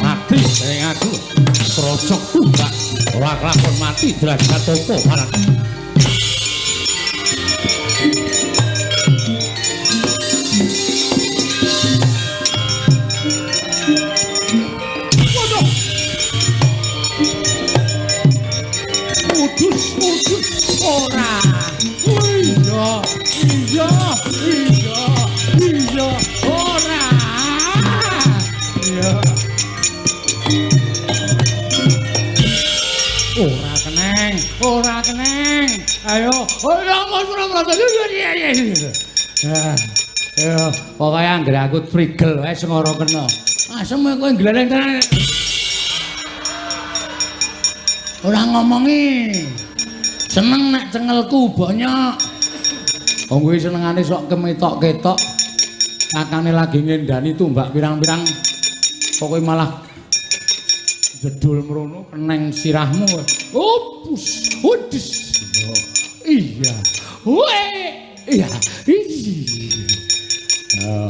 Mati sing aku. Krocok tumbak ora kelakon mati derajat topo marang. Ora. Iya, iya, iya, iya, ora. Iya. Ora keneng, ora keneng. Ayo, ora ora ora. Ya, pokoke anggere aku trigel wae sing ora kena. Asem kowe gleleng tenan. Ora ngomongi. Seneng nek cengelku banyak. Wong kuwi senengane sok kemetok-ketok. Kakane lagi ngendani tumbak pirang-pirang. Pokoke malah jedul mrono keneng sirahmu. Opus, udus. Iya. Weh, iya.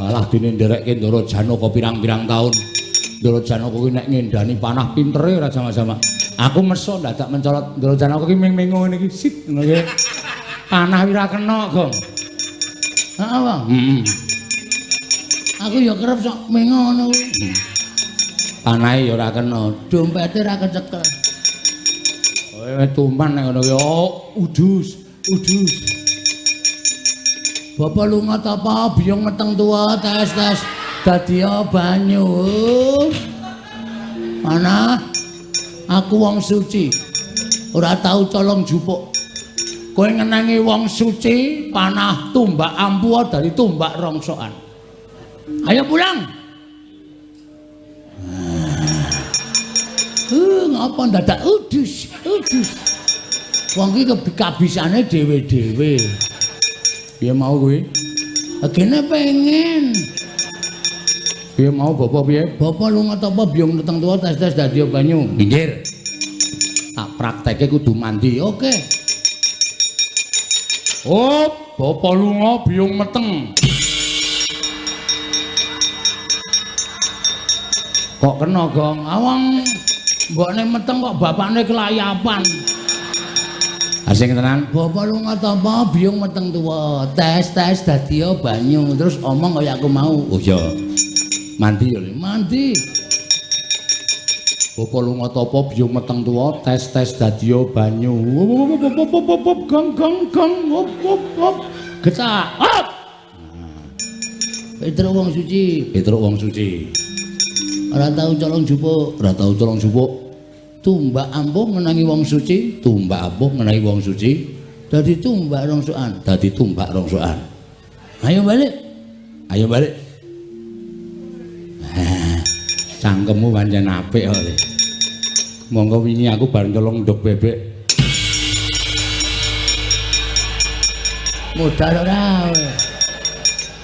Alah dene nderekke Ndara Janaka pirang-pirang taun. Ndara Janaka kuwi nek ngendani panah pintere ora sama-sama. Aku meso ndadak mencolot Ndara Janaka ki ming-mingo ngene iki sit ngono ki. Panah ora kena, Gong. Heeh, Bang. Heeh. Aku ya kerep sok mengo ngono kuwi. Panahe ya ora kena, dompete ora kecekel. Kowe tumpan nek ngono kuwi. Oh, udus, udus. Bapak lunga tapa biyung meteng tuwa tes-tes dadi banyu. Mana? Aku wong suci. Ora tau colong jupuk. Kowe ngenengi wong suci panah tumbak ampuh dari tumbak rongsokan. Ayo pulang. Ngapa ndadak udus, udus. Wong iki kabisane dhewe-dhewe. Piye mau kuwi? Gene pengen. Piye mau bapak piye? Bapak lunga tapa biyung meteng tuwa tes-tes dadi banyu. Minggir. Tak praktekke kudu mandi. Oke. Oh, bapak lunga biyung meteng. Kok kena, Gong? Awang mbokne meteng kok bapakne kelayapan. Asing tenan. Bapak lunga tapa biyung meteng tuwa tes-tes dadi banyu. Terus omong kaya aku mau. Oh iya. Mandi ya, mandi. Bapak lunga tapa biyung meteng tuwa tes-tes dadi banyu. Gong gong gong hop hop hop. Getak. Hop. Petruk wong suci, Petruk wong suci. Ora tau colong jupuk, ora tau colong jupuk. Tumbak ampuh ngenangi wong suci, tumbak ampuh ngenangi wong suci, dadi tumbak rongsokan, dadi tumbak rongsokan. Ayo balik. Ayo balik. Cangkemmu pancen apik kok. Monggo wingi aku bar nyolong nduk bebek. Modal ora.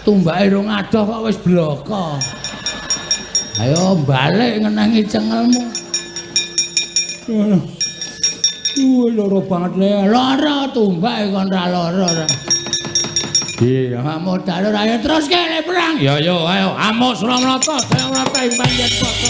Tumbake rong adoh kok wis bloko. Ayo balik ngenangi cengelmu. Wah, loro banget le. Lara tumbake kon ra lara ora. Iya, modal ora ayo terus kene perang. Ya yo ayo amuk Suramrata, Jayamrata ing panjen padha.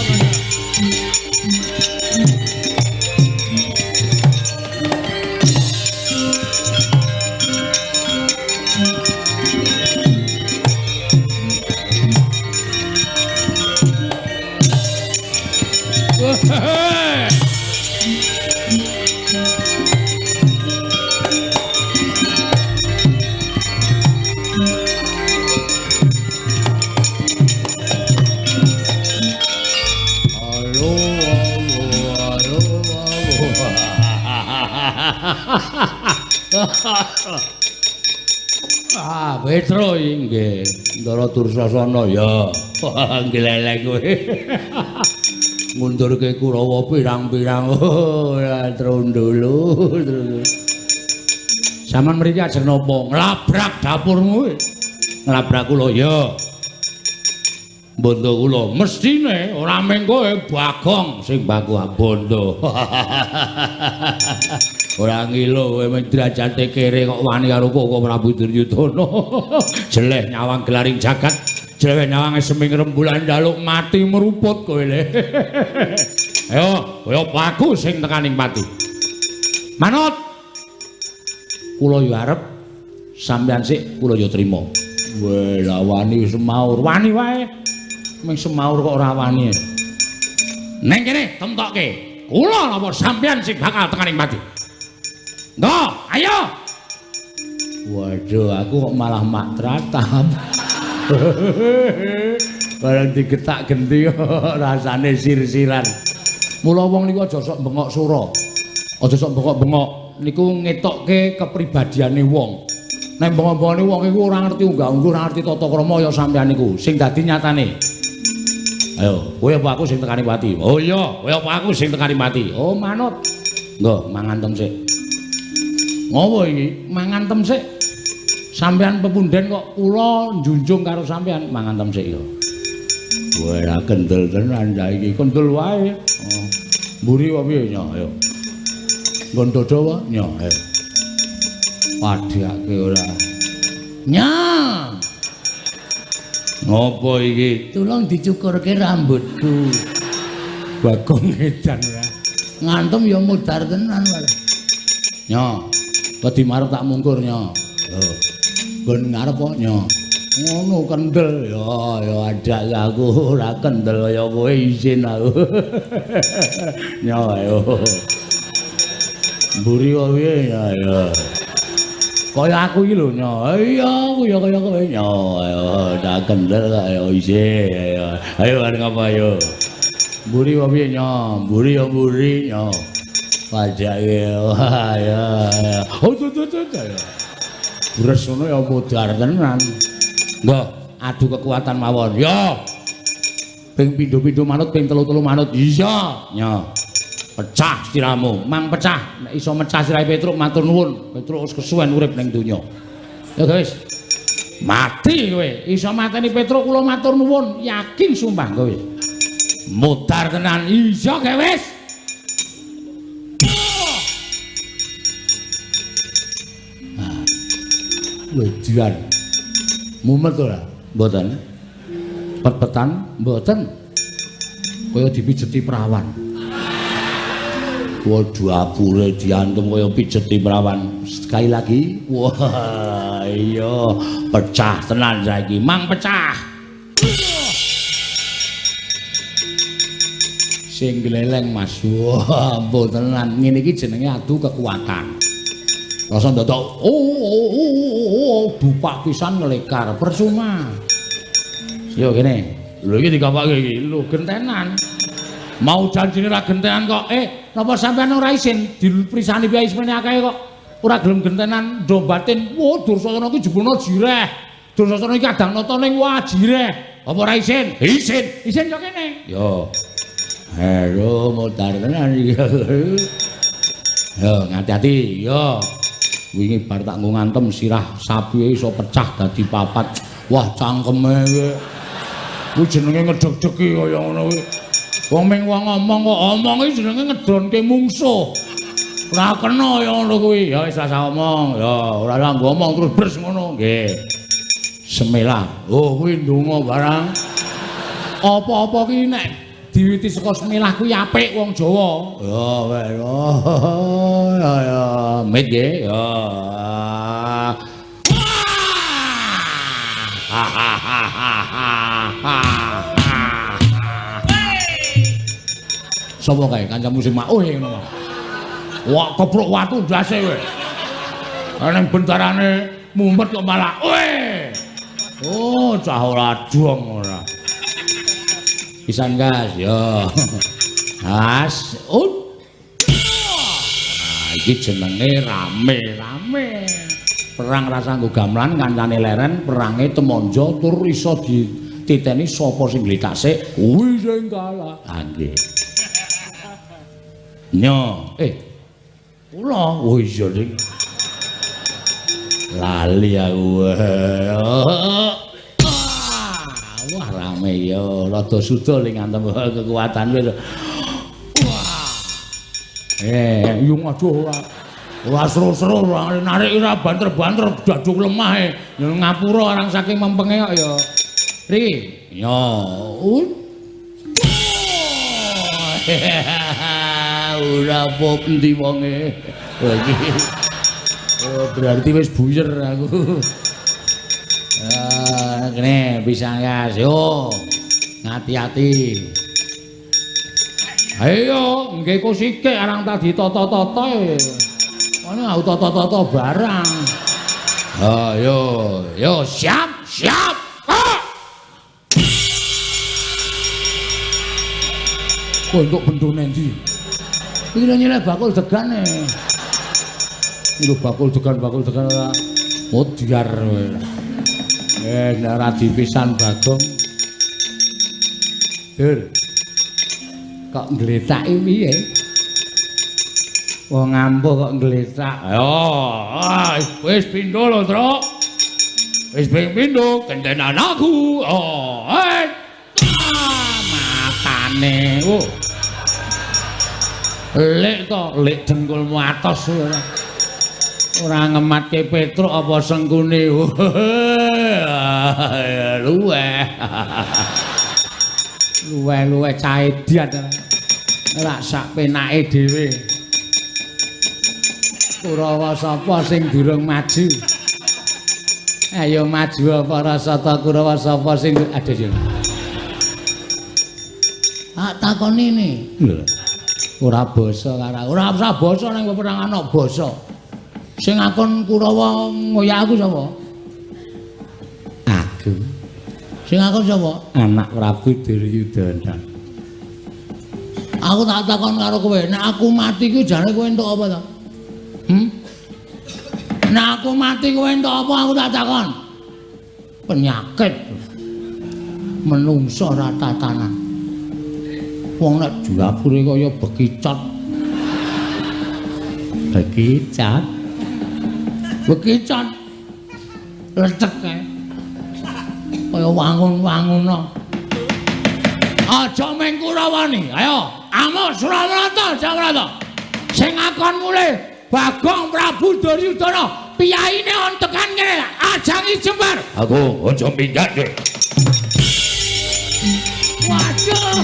Ah, Petro inggih. Ndara Dursasana ya. Ngleleng kowe. Ngundurke Kurawa pirang-pirang. Ora trundulu, trundulu. Saman mriki ajeng napa? Nglabrak dapurmu. Nglabrak kula ya. Bondo kula mestine ora mung kowe Bagong sing baku bondo. Ora ngilo kowe men derajate kere kok wani karo Koko Prabu Duryudana. Jeleh nyawang gelaring jagat, jeleh nyawang seming rembulan njaluk mati meruput kowe le. Ayo, kaya paku sing tekaning pati. Manut. Kula yo arep sampeyan sik kula yo trima. Weh, lah wani semaur, wani wae. Ming semaur kok ora wani. Neng kene temtokke. Kula napa sampeyan sing bakal tekaning pati. Nggo, ayo. Waduh, aku kok malah mak tratap. Bareng digetak genti rasane sir-siran. Mula wong niku aja sok bengok sura. Aja sok bengok-bengok niku ngetokke kepribadiane wong. Nek bengok-bengokne wong iku ora ngerti unggah-ungguh, ora ngerti tata krama ya sampeyan niku. Sing dadi nyatane. Ayo, kowe apa aku sing tekani pati? Oh iya, kowe apa aku sing tekani pati? Oh manut. Nggo, mangan tem sik. Ngopo iki? Mangan tem sik. Sampeyan pepunden kok kula njunjung karo sampeyan mangan tem sik ya. Wah, kendel tenan saiki, kendel wae. Oh. Mburi apa piye nya? Ayo. Nggon dodo wae nya, ayo. Padhake ora. Nya. Ngopo iki? Tulung dicukurke rambutku. Bagong edan ora. Ngantem ya mudhar tenan wae. Nya. Wedi marep tak mungkur nya. Lho. Nggon ngarep kok nya. Ngono kendel ya ya adak aku ora kendel kaya kowe izin aku. Nya ayo. Mburi kok piye nya ya. Kaya aku iki lho nya. Iya aku ya kaya kowe nya. Ayo tak kendel ayo izin ayo. Ayo arep ngapa ayo. Mburi kok piye nya? Mburi ya mburi nya. Pajake wah ya. Oh tuh tuh tuh. Bres ngono ya modar tenan. Nggo, adu kekuatan mawon. Ya. Ping pindho-pindho manut, ping telu-telu manut. Iya, nya. Pecah siramu, mang pecah. Nek iso mecah sirahe Petruk matur nuwun. Petruk wis kesuwen urip ning donya. Ya guys. Mati kowe. Iso mateni Petruk kula matur nuwun, yakin sumpah kowe. Modar tenan. Iya, wis. Wejian. Mumet ora? Mboten. Pet-petan? Mboten. Kaya dipijeti prawan. Waduh apure diantem kaya pijeti prawan. Sekali lagi. Wah, iya, pecah tenan saiki. Mang pecah. Sing gleleng Mas. Wah, ampun tenan. Ngene iki jenenge adu kekuatan. Rasa ndodok oh dupak pisan ngelekar percuma. Yo kene. Lho iki digapake iki. Lho gentenan. Mau janjine ra gentenan kok. Napa sampean ora isin diprisani piye semene akeh kok ora gelem gentenan ndo batin. Wah, Dursasana iki jebulna jireh. Dursasana iki kadang nata ning wah jireh. Apa ora isin? Isin. Isin yo kene. Yo. Halo, modar tenan iki. Yo, ngati-ati. Yo. Wingi bar tak nggo ngantem sirah sapi iso pecah dadi papat. Wah, cangkeme kuwi. Kuwi jenenge ngedeg-degi kaya ngono kuwi. Wong ming wong ngomong kok omong iki jenenge ngedonke mungsuh. Ora kena ya ngono kuwi. Ya wis rasa omong. Ya ora nggo omong terus bres ngono. Nggih. Semelah. Oh kuwi ndonga barang. Apa-apa ki nek diwiti saka semelah kuwi apik wong Jawa. Ya wis. Ya ya mit nggih. Ya. Ha ha ha ha ha. Sapa kae kancamu sing makuh ngono. Wah kepruk watu ndase kowe. Ning bentarane mumet kok malah kowe. Oh, cah ora dong ora. Pisan gas yo. As. Oh. Nah, iki jenenge rame-rame. Perang rasa nggo gamelan kancane leren, perange temonjo tur iso dititeni sapa sing gletak sik kuwi sing kalah. Ha nggih. Nyo, kula, oh iya ning. Lali aku. Wah rame ya, rada suda ling ngantem kekuatan kowe. Wah. Yung aduh ora. Ora seru-seru, ora narik ora banter-banter daduk lemah e. Ngapura orang saking mempenge kok ya. Ri, yo. Ora apa endi wonge. Iki. Oh, berarti wis buyer aku. Ah, kene pisang gas. Yo. Ngati-ati. Ayo, nggih kok sikik arang ta ditata-tata e. Ono aku tata-tata barang. Ayo, yo siap, siap. Ah! Kok entuk bendone endi? Iki lho nyileh bakul degane. Iki lho bakul degan ora modyar kowe. Nek ora dipisan Bagong. Dur. Kok ngletaki piye? Wong ampuh kok ngletak. Ayo, wis pindho lho, Truk. Wis ping pindho gentenan aku. Oh, matane. Oh. Lek to, lek dengkulmu atos ora. Ora ngematke Petruk apa sengkune. Luweh. Luweh-luweh caedian. Ora sak penake dhewe. Kurawa sapa sing durung maju? Ayo maju para sata Kurawa sapa sing ada yo. Tak takoni ne. Lho. Ora basa karo ora usah basa ning peperangan kok basa. Sing akon Kurawa ngoyak aku sapa? Aku. Sing akon sapa? Anak Prabu Duryudana. Aku tak takon karo kowe, nek aku mati ku jane kowe entuk apa to? Nek aku mati kowe entuk apa aku tak takon. Penyakit. Menungso ora tatanan. Wong nek dapure kaya bekicot. Bekicot. Bekicot. Lecek kae. Kaya wangun-wangun. Aja mung Kurawani. Ayo, amuk Suramarta, Jamarta. Sing akon mulih Bagong Prabu Duryudana, piyaine on tekan kene, ajangi jembar. Aku aja minggat kowe. Waduh.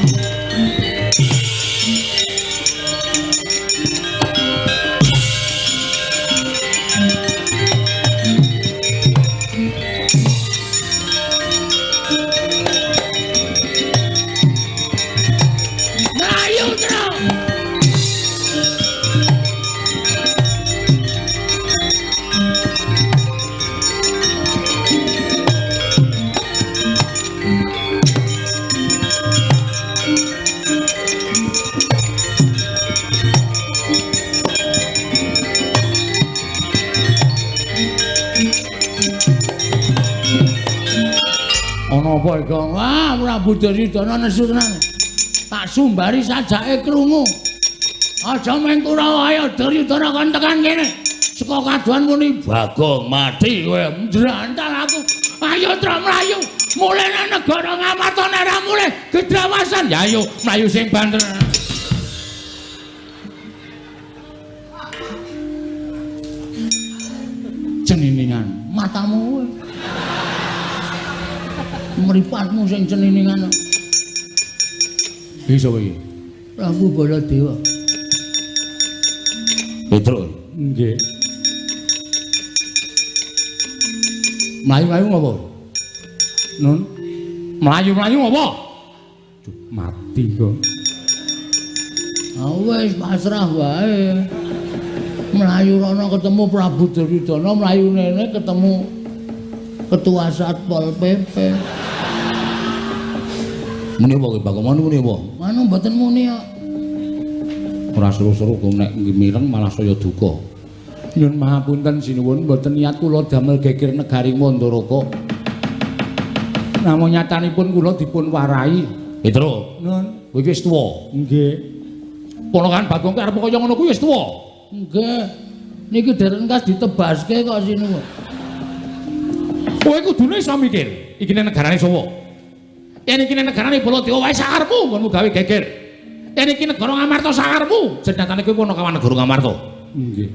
Mlayu terus. Gong. Wah, Prabu Duryudana nesu tenan. Tak sumbari sajake krungu. Aja mung Kurawa, ayo Duryudana kon tekan kene. Saka kaduan muni Bagong mati kowe. Njrantal aku. Ayo Tru mlayu. Mulih nang negara Ngamarta nek ora mulih gedrawasan. Ya ayo mlayu sing banter. Ceniningan matamu. Mripatmu sing ceniningan. Iki sapa iki? Prabu Baladewa. Petruk. Nggih. Mlayu-mlayu ngopo? Nun. Mlayu-mlayu ngopo? Mati kok. Ah wis pasrah wae. Mlayu rono ketemu Prabu Duryudana, mlayu nene ketemu Ketua Satpol PP. Muni apa kowe Bagong? Muni apa? Anu mboten muni kok. Ora seru-seru kok nek mireng malah saya duka. Nyun mahapunten sinuwun, mboten niat kula damel geger negari Mandaraka. Namung nyatanipun kula dipun warai. Petro, Nun. Kowe iki wis tuwa. Nggih. Ponakan Bagong ki arep kaya ngono kuwi wis tuwa. Nggih. Niki dereng kas ditebaske kok sinuwun. Kowe kudune iso mikir, iki negarane sapa? Yen iki negarane Baladewa wae sakarepmu nggonmu gawe geger. Yen iki negara Ngamarta sakarepmu, jenatane kowe ponokawan negara Ngamarta. Nggih.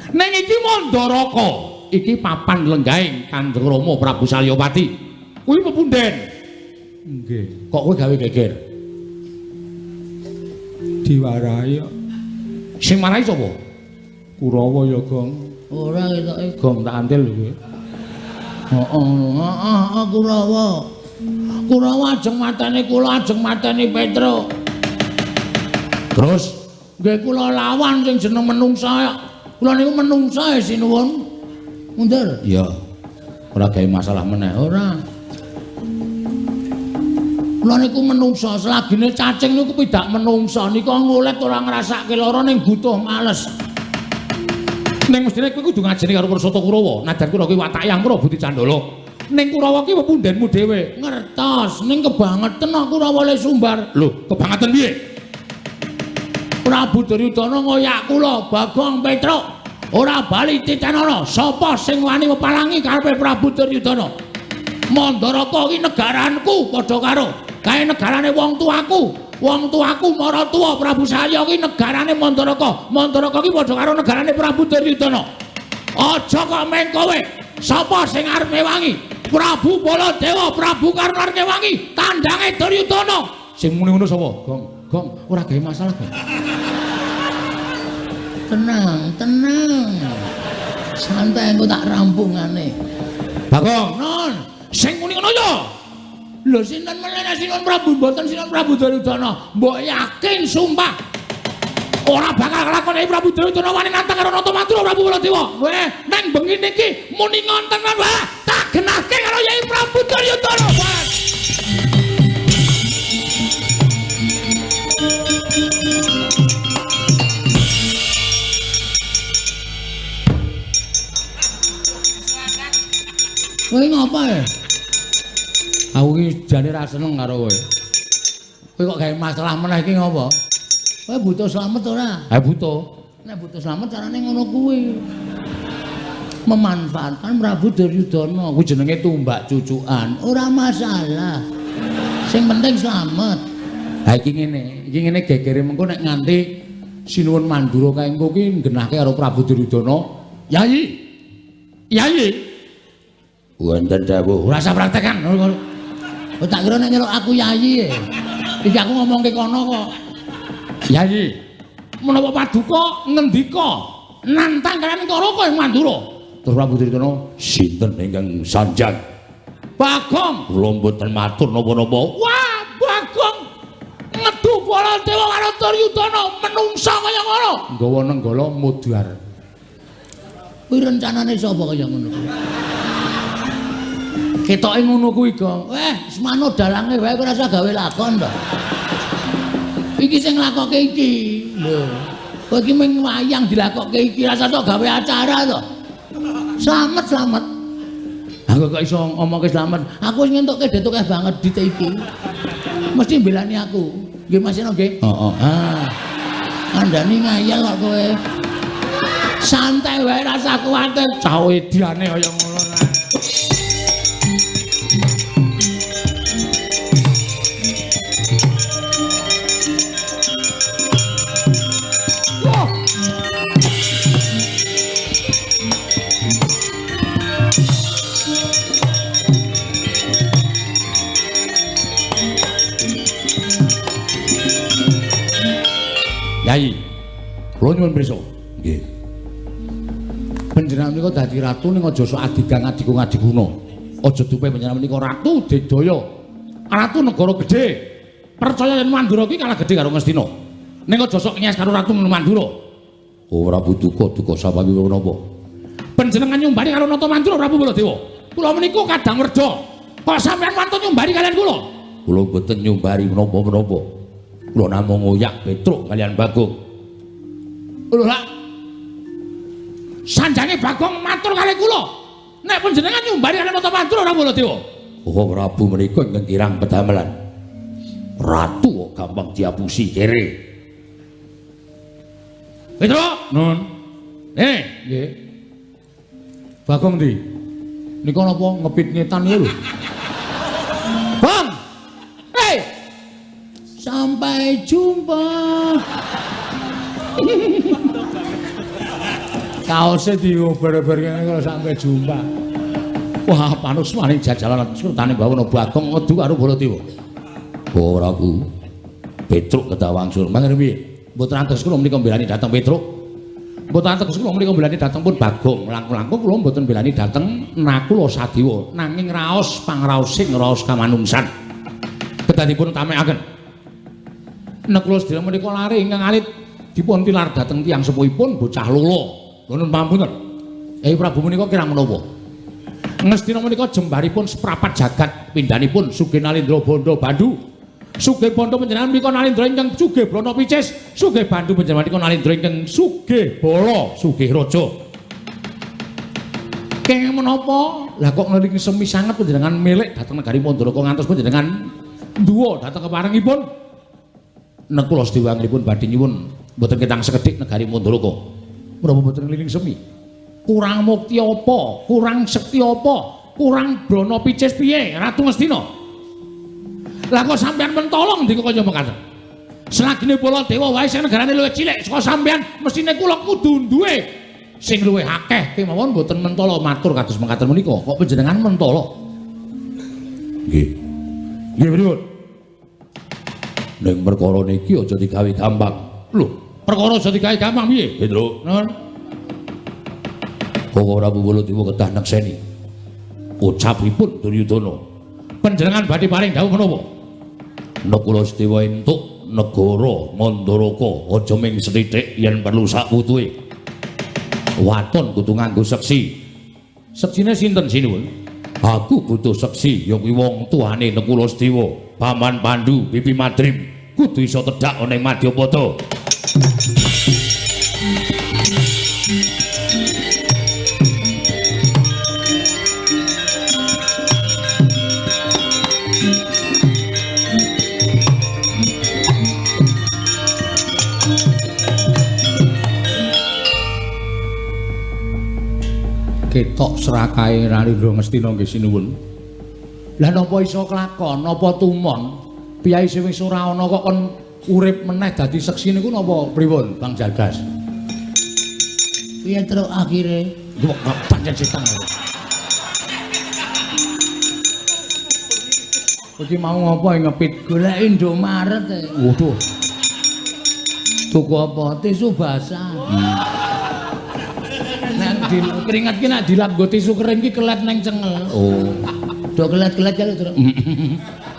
Ning iki Mandaraka, iki papan lenggahing Kanjeng Rama Prabu Salyapati. Kuwi pepunden. Nggih. Kok kowe gawe geger? Diwarahi kok. Sing marahi sapa? Kurawa ya, Gong. Ora ketoke. Gong tak antil kowe. Heeh, heeh, Kurawa. Kurawa ajeng mateni kula, ajeng mateni Petruk. Terus nggih kula lawan sing jeneng menungsa. Kula niku menungsa e sinuwun. Mundur. Iya. Ora gawe masalah meneh. Ora. Kula niku menungsa, selagine cacing niku pidak menungsa nika ngulet ora ngrasake lara ning butuh males. Ning mestine kowe kudu ngajeni karo Prasata Kurawa. Najan Kurawa kuwi watake Angkara Budi Candala. Ning Kurawa ki pepundenmu dhewe. Ngertos, ning kebangeten aku Kurawa le sumbar. Lho, kebangeten piye? Prabu Duryudana ngoyak kula, Bagong Petruk. Ora bali titenono, sapa sing wani mepalangi karepe Prabu Duryudana? Mandaraka ki negaranku padha karo kae negarane wong tuaku. Wong tuaku maratuwa Prabu Salya ki negarane Mandaraka. Mandaraka ki padha karo negarane Prabu Duryudana. Aja kok meng kowe. Sapa sing arep mewangi? Prabu Baladewa, Prabu Karna arep mewangi tandange Duryudana. Sing muni ngono sapa? Gong, Gong, ora gawe masalah, Gong. Tenang, tenang. Santai engko tak rampungane. Bagong, Non. Sing muni ngono ya. Lho sinten meneh Sinuwun Prabu mboten Sinuwun Prabu Duryudana. Mbok yakin sumpah. Ora bakal kelakon Prabu Duryudana wani nantang karo Nata Madura Prabu Baladewa. Weh, neng bengi niki muni ngonten wae tak genahke karo Yai Prabu Duryudana. Kowe ngapa ya? Aku iki jane ra seneng karo kowe. Kowe kok gawe masalah meneh iki ngopo? Kowe butuh slamet ora? Ha butuh. Nek butuh slamet carane ngono kuwi. Memanfaatkan Prabu Duryudana. Kuwi jenenge tumbak cucukan. Ora masalah. Sing penting slamet. Ha iki ngene, iki ngene gegere mengko nek nganti Sinuwun Mandura kae engko ki nggenahke karo Prabu Duryudana. Yayi. Yayi. Wonten dawuh, ora usah praktekan. Oh, tak kira nek nyeluk aku yayi. Iki aku ngomongke kono kok. Yayi, menapa paduka ngendika nantang kaliyan Karaka ing Mandura? Terus Prabu Duryudana, sinten ingkang sanjang? Bagong, kula mboten matur napa-napa. Wah, Bagong ngedu Baladewa karo Duryudana menungsa kaya ngono. Nggawa nenggala mudhar. Kuwi rencanane sapa kaya ngono kuwi? Ketoke ngono kuwi, Gong. Weh, semano dalange wae ora usah gawe lakon to. Iki sing nglakoke iki. Lho. Kowe iki mung wayang dilakoke iki, ora usah gawe acara to. Slamet, slamet. Ha Aku kok iso ngomongke slamet. Aku wis ngentukke detuk akeh banget dite iki. Mesti mbelani aku. Nggih Mas Seno nggih? Heeh. Ah. Kandhani ngayal kok kowe. Santai wae rasa kuwatir. Cah ediane kaya ngono ta. Yai, kula nyuwun pirsa. Nggih. Panjenengan menika dadi ratu ning aja sok adigang adigung adiguna. Aja dupe panjenengan menika ratu digdaya. Ratu negara gedhe. Percaya yen Mandura iki kalah gedhe karo Ngastina. Ning aja sok nyes karo ratu Mandura. Oh, Prabu duka duka sapawi menapa? Panjenengan nyumbari karo Nata Mandura Prabu Baladewa. Kula menika kadang werda. Kok sampeyan wantun nyumbari kalian kula? Kula mboten nyumbari menapa-menapa. Kula namung ngoyak Petruk kalian Bagong. Lho lak sanjange Bagong matur kali kula. Nek panjenengan nyumbari kalian Nata Mandura ora Baladewa. Oh Prabu menika ingkang kirang pedamelan. Ratu kok gampang diapusi kere. Petruk, Nun. Nggih. Bagong ndi? Nika napa ngepit ngetan ya lho. Bang. Hei. Sampai jumpa. Kaose diober-ober kene kok sampai jumpa. Wah, panus maning jajalan sultane Bawana Bagong ngedu karo Baladewa. Oh, Prabu. Petruk kedah wangsul. Mangke piye? Mboten antos kula menika mbelani dhateng Petruk. Mboten antos kula menika mbelani dhateng pun Bagong. Langkung-langkung kula mboten mbelani dhateng Nakula Sadewa, nanging raos pangraosing raos kamanungsan. Kedah dipun tamekaken. Nakula sedaya menika lare ingkang alit dipun tilar dhateng tiyang sepuhipun bocah lolo. Nuwun pangapunten. Prabu menika kirang menapa? Ngastina menika jembaripun seprapat jagat pindhanipun Sugih Nalindra Bandha Bandu. Sugih Bandha panjenengan menika Nalindra ingkang sugih brana picis, sugih Bandu panjenengan menika Nalindra ingkang sugih bala, sugih raja. Kenging menapa? Lah kok nglingi semi sanget panjenengan milik dhateng negari Mandaraka ngantos panjenengan duwa dhateng keparengipun. Nekula sedewangipun badhe nyuwun mboten ketang sekedhik negari Mandaraka. Menapa mboten nglingi semi? Kurang mukti apa? Kurang sekti apa? Kurang brana picis piye Ratu Ngastina? Lah kok sampean mentolong ndika kaya mekaten. Selagine Baladewa wae sing negarane luwih cilik saka sampean, mesthine kula kudu duwe sing luwih akeh kemawon mboten mentolo matur kados mekaten menika. Kok panjenengan mentolo? Nggih. Nggih pripun? Ning perkara niki aja digawe gampang. Lho, perkara aja digawe gampang piye? Hendro. Nun. Koko Prabu Baladewa kedah nekseni ucapipun Duryudana. Panjenengan badhe paring dawuh menapa? Nakula Sedewa entuk negara Mandaraka aja ming sethithik yen perlu sakwutuhe. Waton kudu nganggo seksi. Seksine sinten sinuwun? Aku butuh seksi ya kuwi wong tuane Nakula Sedewa, Paman Pandu, Bibi Madrim kudu iso tedhak ana ing Madyapada. Ketok serakahe Nalindra Ngastina nggih sinuwun. Lah napa iso kelakon, napa tumon? Piyai sing wis ora ana kok kon urip meneh dadi seksi niku napa pripun, Bang Jalgas? Piye truk akhire? Kok pancen setan. Iki mau ngopo ngepit? Golek Indomaret. Waduh. Tuku apa? Tisu basah. Nek keringat ki nek dilap nggo tisu kering ki kelet neng cengel. Oh. Do kelet-kelet ya lho, Truk.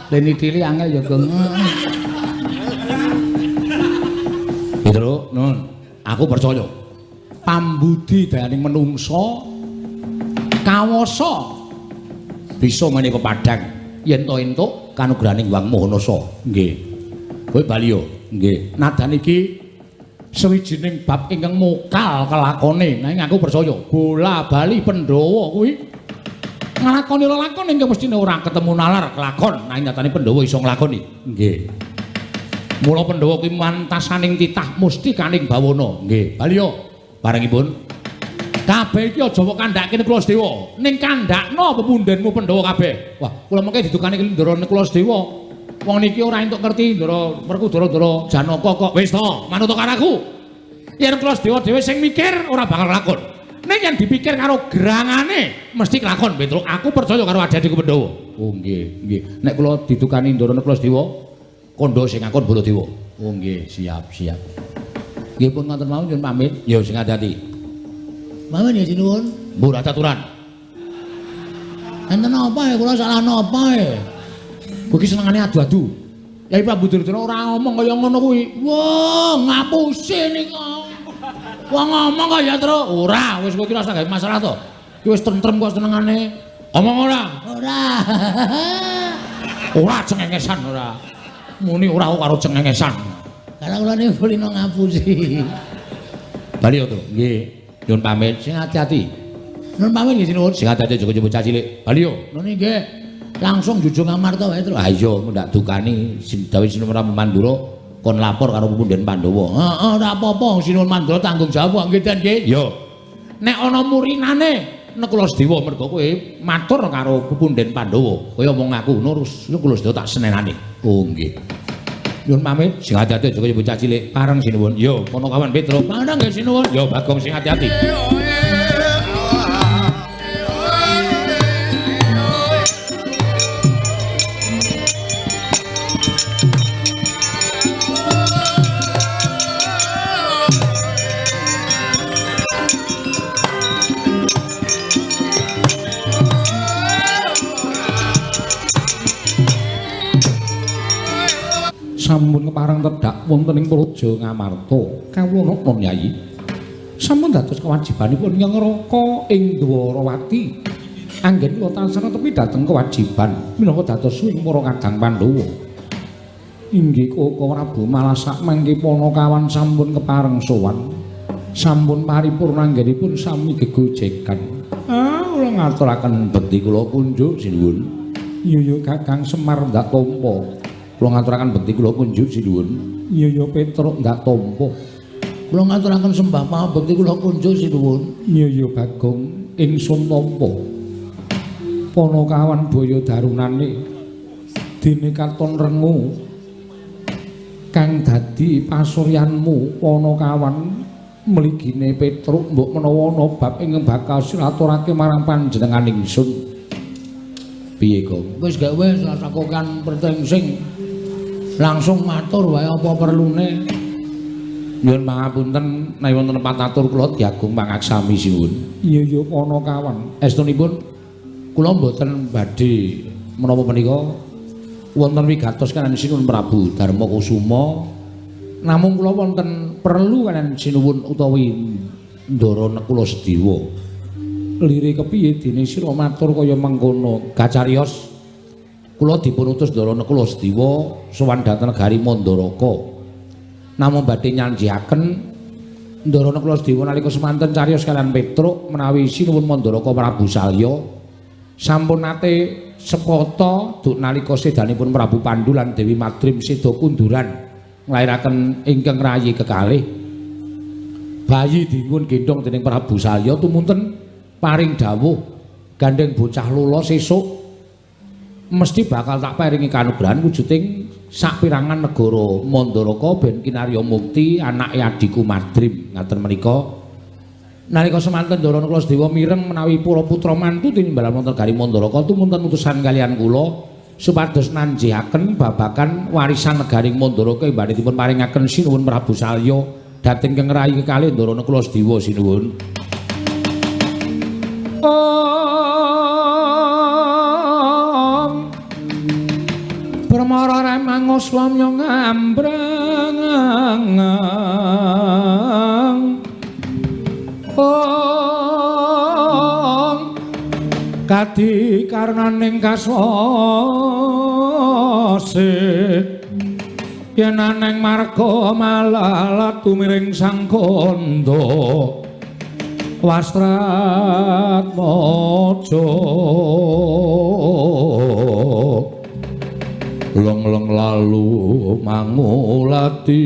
Leni dili angel ya, Gong. Petro, Nun. Aku percaya. Pambudi dayaning menungsa kawasa bisa menika padhang yen to entuk kanugrahaning Hyang Maha Nasa. Nggih. Kowe bali yo. Nggih. Nadan iki sawijining bab ingkang mokal kelakone, nanging aku percaya bola bali Pandhawa kuwi Nglakoni lelakon ingkang mestine ora ketemu nalar kelakon, nanging nyatane Pandhawa iso nglakoni. Nggih. Mula Pandhawa kuwi mantasaning titah musti kaning bawana. Nggih, bali yo barengipun. Kabeh iki aja mbok kandhake Nakula Sedewa. Ning kandhakno pepundhenmu Pandhawa kabeh. Wah, kula mengke didukani Ndara Nakula Sedewa. Wong niki ora entuk ngerti Ndara Werkudara Ndara Janaka kok. Wis to, manut karo aku. Yen Nakula Sedewa dhewe sing mikir ora bakal lakon. Ning yen dipikir karo gerangane mesti kelakon, Petruk. Aku percaya karo adik-adikku Pandhawa. Oh nggih, nggih. Nek kula didukani Ndara Nakula Sedewa, kandha sing ngakon Baladewa. Oh nggih, siap, siap. Nggih pun ngoten mawon nyuwun pamit. Ya sing ati-ati. Mawon ya sinuwun. Mbur caturan. Enten apa ya kula salah napa ya? Kowe iki senengane adu-adu. Yai Prabu Duryudana ora ngomong kaya ngono kuwi. Wah, ngapusi nika. Wong ngomong kaya terus ora, wis kowe iki ora usah gawe masalah to. Iki wis tentrem kok senengane. Omong ora? Ora. Ora cengengesan ora. Muni ora karo cengengesan. Karena kula niku kulino ngapusi. Bali to. Nggih. Nyuwun pamit sing ati-ati. Nyuwun pamit nggih sinuwun. Sing ati-ati aja kaya bocah cilik. Bali yo. Ngono nggih. Langsung jujung Amarta wae terus. Ha iya, ndak dukani dawuh Sinuwun Prabu Mandura kon lapor karo pepundhen Pandhawa. Heeh, ora apa-apa Sinuwun Mandura tanggung jawab nggih Den nggih. Yo. Nek ana murinane Nakula Sedewa mergo kowe matur karo pepundhen Pandhawa. Kowe omong aku ngono Nakula Sedewa tak senenane. Oh nggih. Nyuwun pamit sing ati-ati aja kaya bocah cilik. Pareng sinuwun. Yo, Panakawan Petruk. Pareng nggih sinuwun. Yo, Bagong sing ati-ati. Sampun kepareng tedhak wonten ing Praja Ngamarta. Kawula non Yai. Sampun dados kewajibanipun ngraka ing Dwarawati. Anggen kula tansah netepi dhateng kewajiban minangka dados suwing para kadang Pandhawa. Inggih Koko Prabu malah sak mangke Panakawan sampun kepareng sowan. Sampun paripurna anggenipun sami gegojekan. Ah, kula ngaturaken bekti kula kunjuk sinuwun. Iya ya Kakang Semar ndak tampa. Kula ngaturaken bekti kula kunjuk sinuwun. Iya ya Petruk ndak tampa. Kula ngaturaken sembah pamekti kula kunjuk sinuwun. Iya ya Bagong ingsun tampa. Panakawan baya darunane dene katon rengu kang dadi pasuryanmu Panakawan mligine Petruk mbok menawa ana bab ingkang bakal silaturake marang panjenengan ingsun. Piye, Gong? Wis gak wis lasakokan pertengsing. Langsung matur wae apa perlune. Nyuwun pangapunten menawi wonten lepat atur kula diagung pangaksami sinuwun. Iya ya Panakawan. Estunipun kula mboten badhe menapa menika wonten wigatos kaliyan Sinuwun Prabu Darma Kusuma. Namung kula wonten perlu kaliyan sinuwun utawi Ndara Nakula Sedewa. Lire kepiye dene sira matur kaya mengkono? Kacariyos kula dipun utus Ndara Nakula Sedewa sowan dhateng negari Mandaraka. Namung badhe nyanjiaken Ndara Nakula Sedewa nalika semanten cariyos kaliyan Petruk menawi Sinuwun Mandaraka Prabu Salya sampun nate sepata duk nalika sedanipun Prabu Pandu lan Dewi Madrim seda kunduran nglairaken ingkang rayi kekalih. Bayi dipun gendhong dening Prabu Salya tumunten paring dawuh gandeng bocah lolo sesuk mesti bakal tak paringi kanugrahan wujuding sapirangan negara Mandaraka ben kinarya mukti anake adhiku Madrim. Ngaten menika nalika semanten Ndara Nakula Sedewa mireng menawi para putra mantu tinimbalan wonten negari Mandaraka tumunten utusan kaliyan kula supados nanjihaken babagan warisan negari Mandaraka ing badhe dipun paringaken Sinuwun Prabu Salya dhateng ingkang rayi kekalih Ndara Nakula Sedewa sinuwun. Om Permara remango swamya ngambrang. Om kadi karnaning kaswase yen aneng marga malalat tumiring sang kandha. Wastratmaja leng-leng lalu mangulati.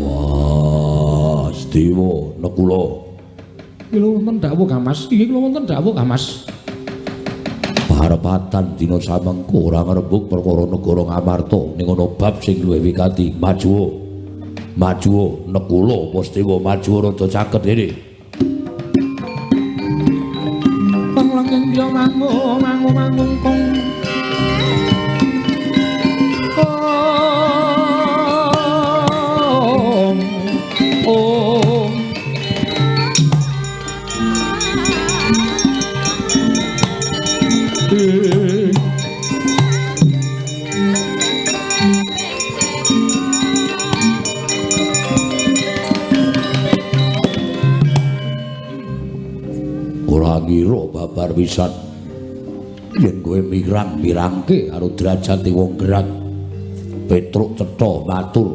Wah, Dewa Nekula. Iki wonten dawuh Kang Mas. Iki kula wonten dawuh Kang Mas. Parepatan dina samengko ora ngrembug perkara negara Ngamarta ning ana bab sing luwih wigati. Majuwa. Majuwa Nekula Pusdewa majuwa rada caket kene. Panglenging ya mangu mangu mangungkung. Om Om Ora ngira babar pisan yen kowe mirang-mirangke karo derajate wong gerang. Petruk cetha matur,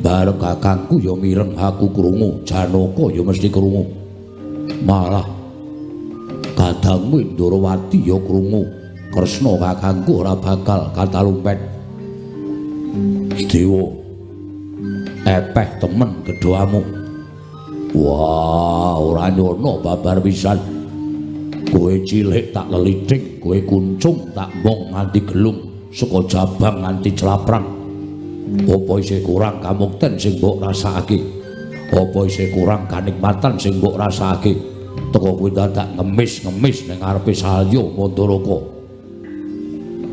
bareng kakangku ya mireng aku krungu, Janaka ya mesti krungu. Malah kadangmu Ndorowati ya krungu, Kresna kakangku ora bakal katalumpet. Dewa epeh temen gedhamu. Wah, ora nyono babar pisan. Kowe cilik tak lelithik, kowe kuncung tak mong nganti gelung, saka jabang nganti celaprang. Apa isih kurang kamukten sing mbok rasakake? Apa isih kurang kanikmatan sing mbok rasakake? Teko kowe dadak ngemis-ngemis ning ngarepe Salya Mandaraka.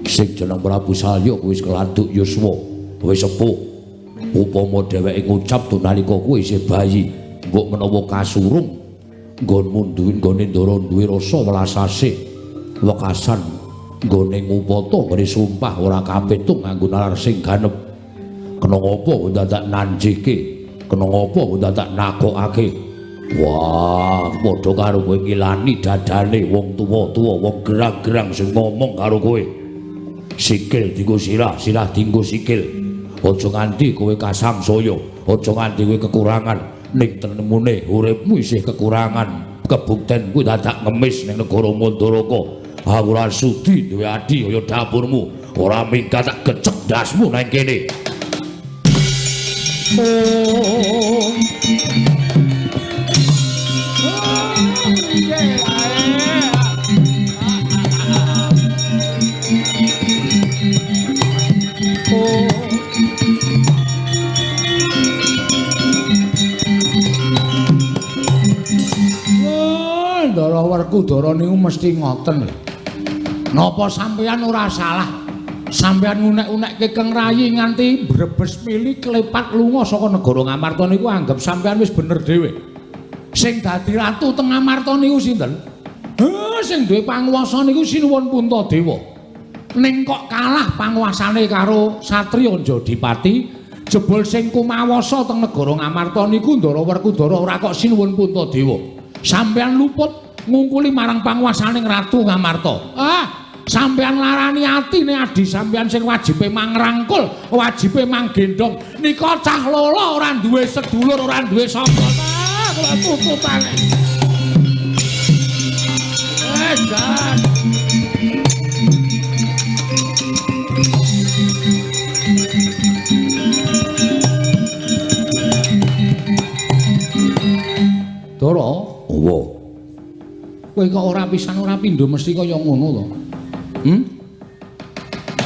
Sing jeneng Prabu Salya kuwi wis keladuk yuswa, wis sepuh. Upama dheweke ngucap nalika kuwi isih bayi, mbok menawa kasurung nggonmu duwe nggone ndara duwe rasa welas asih wekasan nggone ngupata nggone sumpah ora kapitung nganggo nalar sing ganep. Kena ngopo kowe dadak nanjike, kena ngopo kowe dadak nakokake? Wah, padha karo kowe ngilani dadane wong tuwa-tuwa, wong gerang-gerang sing ngomong karo kowe. Sikil dienggo sirah, sirah dienggo sikil. Aja nganti kowe kasangsaya, aja nganti kowe kekurangan. Ning tenemune uripmu isih kekurangan, kebukten kuwi dadak ngemis ning negara Mandaraka. Aku ora sudi duwe adi kaya dapurmu, ora minggat tak gecek ndasmu nang kene. Oh. Ndara Werkudara niku mesti ngoten lho. Napa sampeyan ora salah? Sampeyan ngunek-unekke Keng Rayi nganti brebes mili klepat lunga saka negara Ngamarta niku anggap sampeyan wis bener dhewe. Sing dadi ratu teng Ngamarta niku sinten? Sing duwe panguwasa niku Sinuwun Puntadewa. Ning kok kalah panguwasane karo satriya Jodipati, jebul sing kumawasa teng negara Ngamarta niku Ndara Werkudara ora kok Sinuwun Puntadewa. Sampeyan luput ngungkuli marang panguwasaning Ratu Ngamarta. Ah, sampeyan larani atine adi sampeyan sing wajibe mangrangkul, wajibe manggendhong. Nika cah lolo ora duwe sedulur, ora duwe sapa. Ah, kula tututane. Wes, jan. Dara, owo. Kowe kok ora pisan ora pindho mesti kaya ngono to.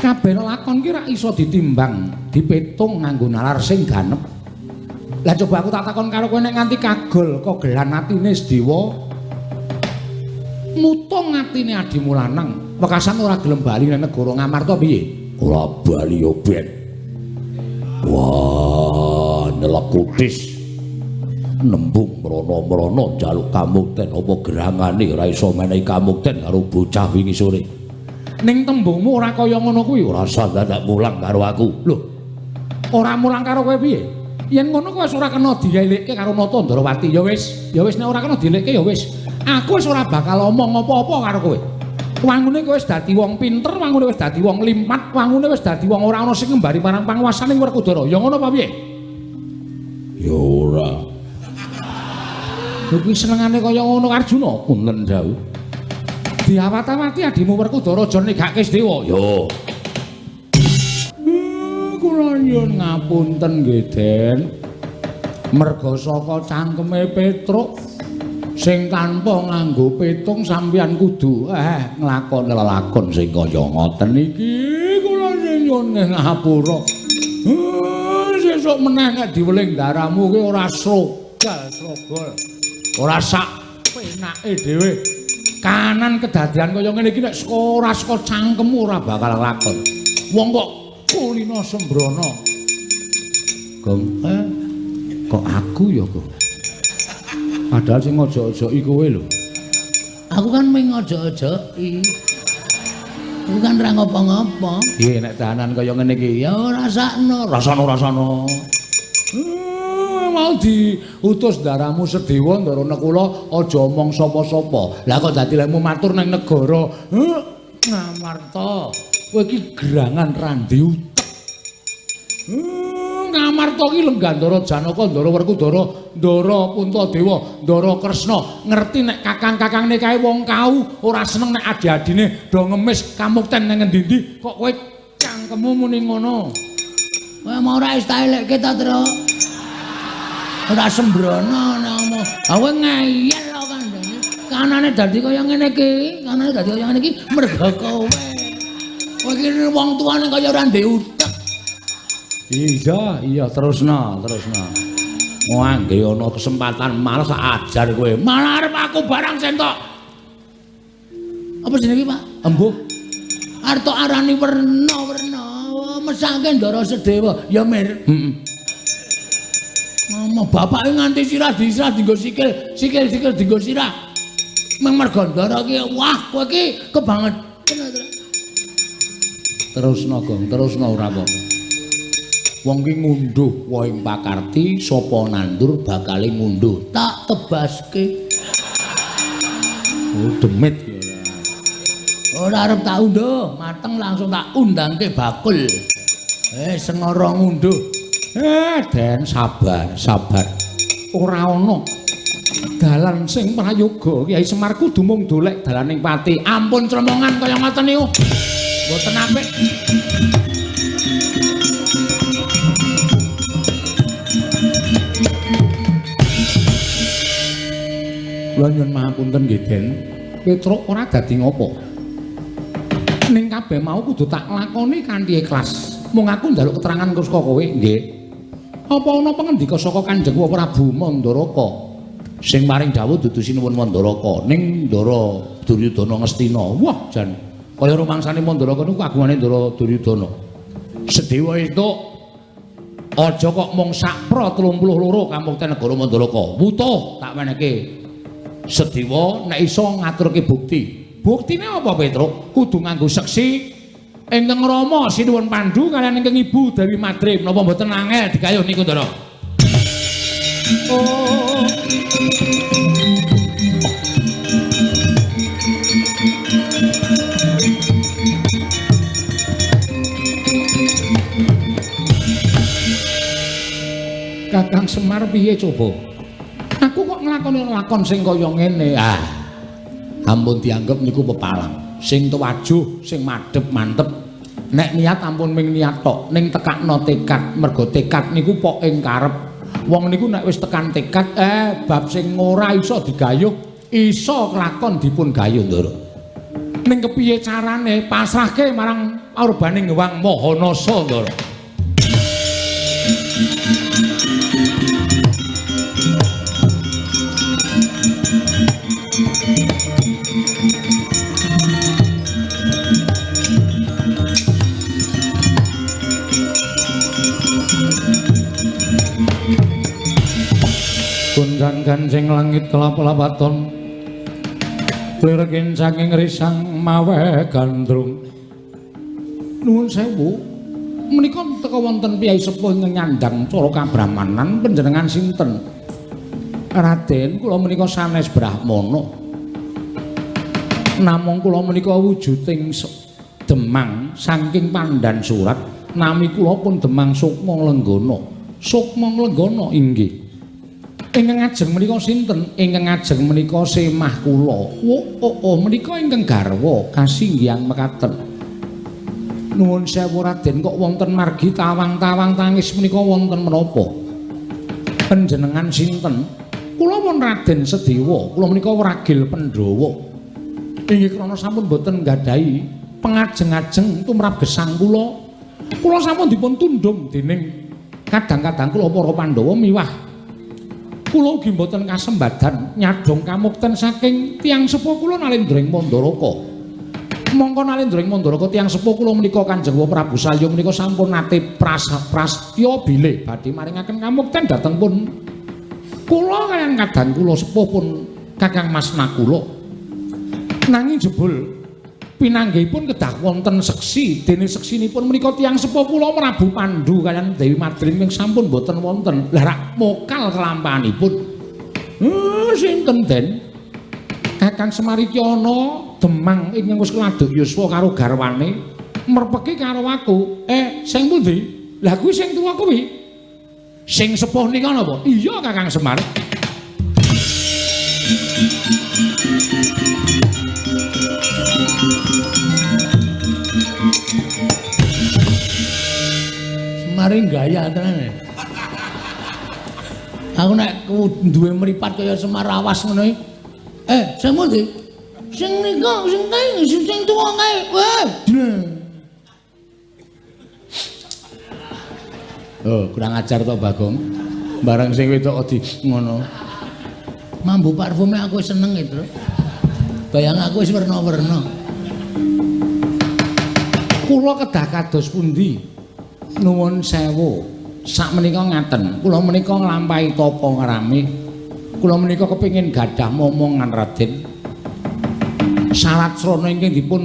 Kabeh lakon ki ra iso ditimbang, dipetung nganggo nalar sing ganep. Lah coba aku tak takon karo kowe nek nganti kagol kogelan atine Sedewa mutung atine adimu lanang, wekasan ora gelem bali nang negara Ngamarta piye? Ora bali yo ben. Wah, nelekutis. Nembung mrono-mrono njaluk kamukten apa gerangane ora iso menehi kamukten karo bocah wingi sore. Ning tembungmu ora kaya ngono kuwi, ora usah dadak mulang karo aku. Lho, ora mulang karo kowe piye? Yen ngono kowe wis ora kena dielikke karo Nata Ndrawati. Ya wis, ya wis nek ora kena dielikke ya wis. Aku wis ora bakal omong apa-apa karo kowe. Wangune kowe wis dadi wong pinter, wangune wis dadi wong limpat, wangune wis dadi wong ora ana sing ngembari marang panguwasaning Werkudara. Ya ngono apa piye? Ya ora. Lho kuwi senengane kaya ngono Arjuna, punten jauh. Diawat-awati adimu Werkudara aja negake Sedewa. Ya. Kula nyuwun ngapunten nggih, Den. Merga saka cangkeme Petruk sing tanpa nganggo petung sampeyan kudu nglakoni lelakon sing kaya ngoten iki. Kula nyuwun ngapura. Sesuk meneh nek diweling daramu ki ora srogal srogol. Ora sak penake dhewe. Kanan kedadian kaya ngene iki nek ora saka cangkemmu ora bakal lakon. Wong kok kulino sembrono. Gong, kok aku ya, Gong? Padahal sing ngojok-ojoki kowe lho. Aku kan mung ngojok-ojoki. Aku kan ora ngopo-ngopo. Piye nek dahanan kaya ngene iki? Ya ora sakno, rasane. Mau diutus daramu Sedewa Ndara Nekula aja omong sapa-sapa. Lah kok dadi lemu matur nang negara Ngamarta. Kowe iki gerangan randi utek. Ngamarta ki lenggah Ndara Janaka, Ndara Werkudara, Ndara Puntadewa, Ndara Kresna. Ngerti nek kakang-kakangne kae wong kau ora seneng nek adi-adine do ngemis kamukten nang ngendi-endi kok kowe cangkemmu muni ngono. Kowe mau ora wis tak elekke ta, Tru? Ora sembrono ngomong. Kowe ngeyel kok kandhane. Kanane dadi kaya ngene iki, kanane dadi kaya ngene iki mergo kowe. Kowe iki wong tuane kaya ora ndek utek. Iya, iya terusno, terusno. Wah, nggih ana kesempatan malah sak ajar kowe. Malah arep aku barang sentok. Apa jenenge, Pak? Embuh. Arep tok arani werna-werna, mesake Ndara Sedewa. Ya, Mir. Heeh. Ngomong bapake nganti sirah disirah dienggo sikil, sikil-sikil dienggo sirah. Meng mergo Ndara ki, wah kowe iki kebangetan. Terusno, Gong, terusno ora apa-apa. Wong ki ngunduh wohing pakarti, sapa nandur bakale ngunduh. Tak tebaske. Oh, demit ya. Ora arep tak unduh, mateng langsung tak undangke bakul. Sengara ngunduh. Den, sabar, sabar. Ora ana dalan sing prayoga. Kyai Semar kudu mung dolek dalaning pati. Ampun cremongan kaya ngoten niku. Mboten apik. Kula nyuwun mahapunten nggih, Den. Petruk ora dadi ngopo. Ning kabeh mau kudu tak lakoni kanthi ikhlas. Mung aku njaluk keterangan saka kowe, nggih. Apa ana pangendika saka Kanjeng Prabu Mandaraka? Sing maring dawuh dudu sinuwun Mandaraka, ning Ndara Duryudana Ngastina. Wah, jan kaya rumangsane Mandaraka niku kagungane Ndara Duryudana. Sedewa entuk aja kok mung sakpra 32 kamukten negara Mandaraka. Wutuh tak wenehke. Sedewa nek iso ngaturke bukti. Buktine apa, Petruk? Kudu nganggo seksi ingkang Rama Sinuwun Pandu kaliyan ingkang Ibu Dewi Madrim. Napa mboten angel digayuh niku, Ndara? Oh. Kakang Semar piye coba? Aku kok nglakoni lakon sing kaya ngene. Ah. Ampun dianggep niku pepalang. Sing tuwajuh, sing madhep mantep. Nek niat ampun ming niat tok, ning tekakno tekad. Mergo tekad niku pok ing karep. Wong niku nek wis tekan tekad, bab sing ora iso digayuh, iso kelakon dipun gayuh, Ndara. Ning kepiye carane pasrahke marang aurbaning Hyang Maha Nasa, Ndara. Gunjan kancing langit kelap-lapaton klirekin saking risang mawe gandrung. Nuwun sewu, menika teka wonten piyai sepuh ingkang nyandang cara kabrahmanan panjenengan sinten? Raden, kula menika sanes brahmana. Namung kula menika wujuding Demang saking Pandan Surat, nami kula pun Demang Sukma Lenggana. Sukma Lenggana inggih. Ingkang ajeng menika sinten? Ingkang ajeng menika semah kula. Oh, menika ingkang garwa kasinggihan mekaten. Nuwun sewu Raden, kok wonten margi tawang-tawang tangis menika wonten menapa? Panjenengan sinten? Kula pun Raden Sedewa, kula menika wragil Pandhawa. Inggih krana sampun boten nggadahi pengajeng-ajeng tumrap gesang kula. Kula sampun dipun tundhung dening kadang-kadang kula para Pandhawa miwah kula ugi mboten kasembadan nyadhong kamukten saking tiyang sepuh kula Nalendra ing Mandaraka. Mongko Nalendra ing Mandaraka tiyang sepuh kula menika Kanjeng Prabu Salya menika sampun nate prastya bilih badhe maringaken kamukten dhateng pun kula kaliyan kadang kula sepuh pun Kakang Mas Nakula. Nanging jebul pinanggihipun kedah wonten seksi, dene seksinipun menika tiyang sepuh kula Prabu Pandu kaliyan Dewi Madrim ing sampun boten wonten. Lah rak mokal kelampahanipun. Sinten Den? Kakang Semar iki ana Demang ingkang wis keladuk yuswa karo garwane merpeki karo aku. Sing pundi? Lah kuwi sing tuwa kuwi. Sing sepuh nika napa? Iya Kakang Semar. Semare gaya tenan. Aku nek duwe mripat kaya Semar awas ngono iki. Sing pundi? Sing nika, sing kae, sing tuwa kae. Weh. Oh, kurang ajar to Bagong. Barang sing wedok di ngono. Mambu parfume aku seneng itu. Bayang aku wis werna-werna. Kula kedah kados pundi? Nuwun sewu. Sakmenika ngaten, kula menika nglampahi tapa ngrame. Kula menika kepengin gadah momongan Raden. Salat srana ingkang dipun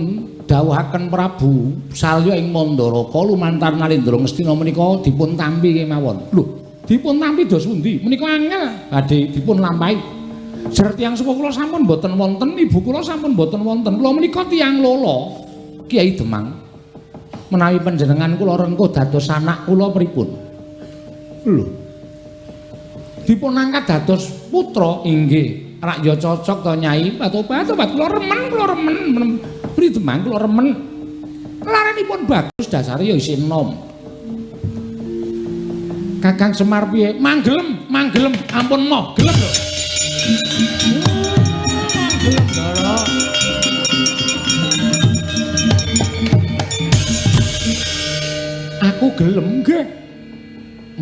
dawuhaken Prabu Salya ing Mandaraka lumantar Nalendra Ngastina menika dipun tampi kemawon. Lho, dipun tampi dos pundi? Menika angel badhe dipun lampahi. Jer tiyang sepuh kula sampun boten wonten, ibu kula sampun boten wonten. Kula menika tiyang lolo, Kiai Demang. Menawi panjenengan kula rengkuh dados anak kula pripun? Lho. Dipun angkat dados putra inggih. Rak ya cocok to Nyai, obat-obat kula remen, kula remen. Pri Demang kula remen. Laranipun bagus dasare ya isih enom. Kakang Semar piye? Manggelem, manggelem, ampun moh, gelem lho. Manggelem Ndara. Aku gelem nggih.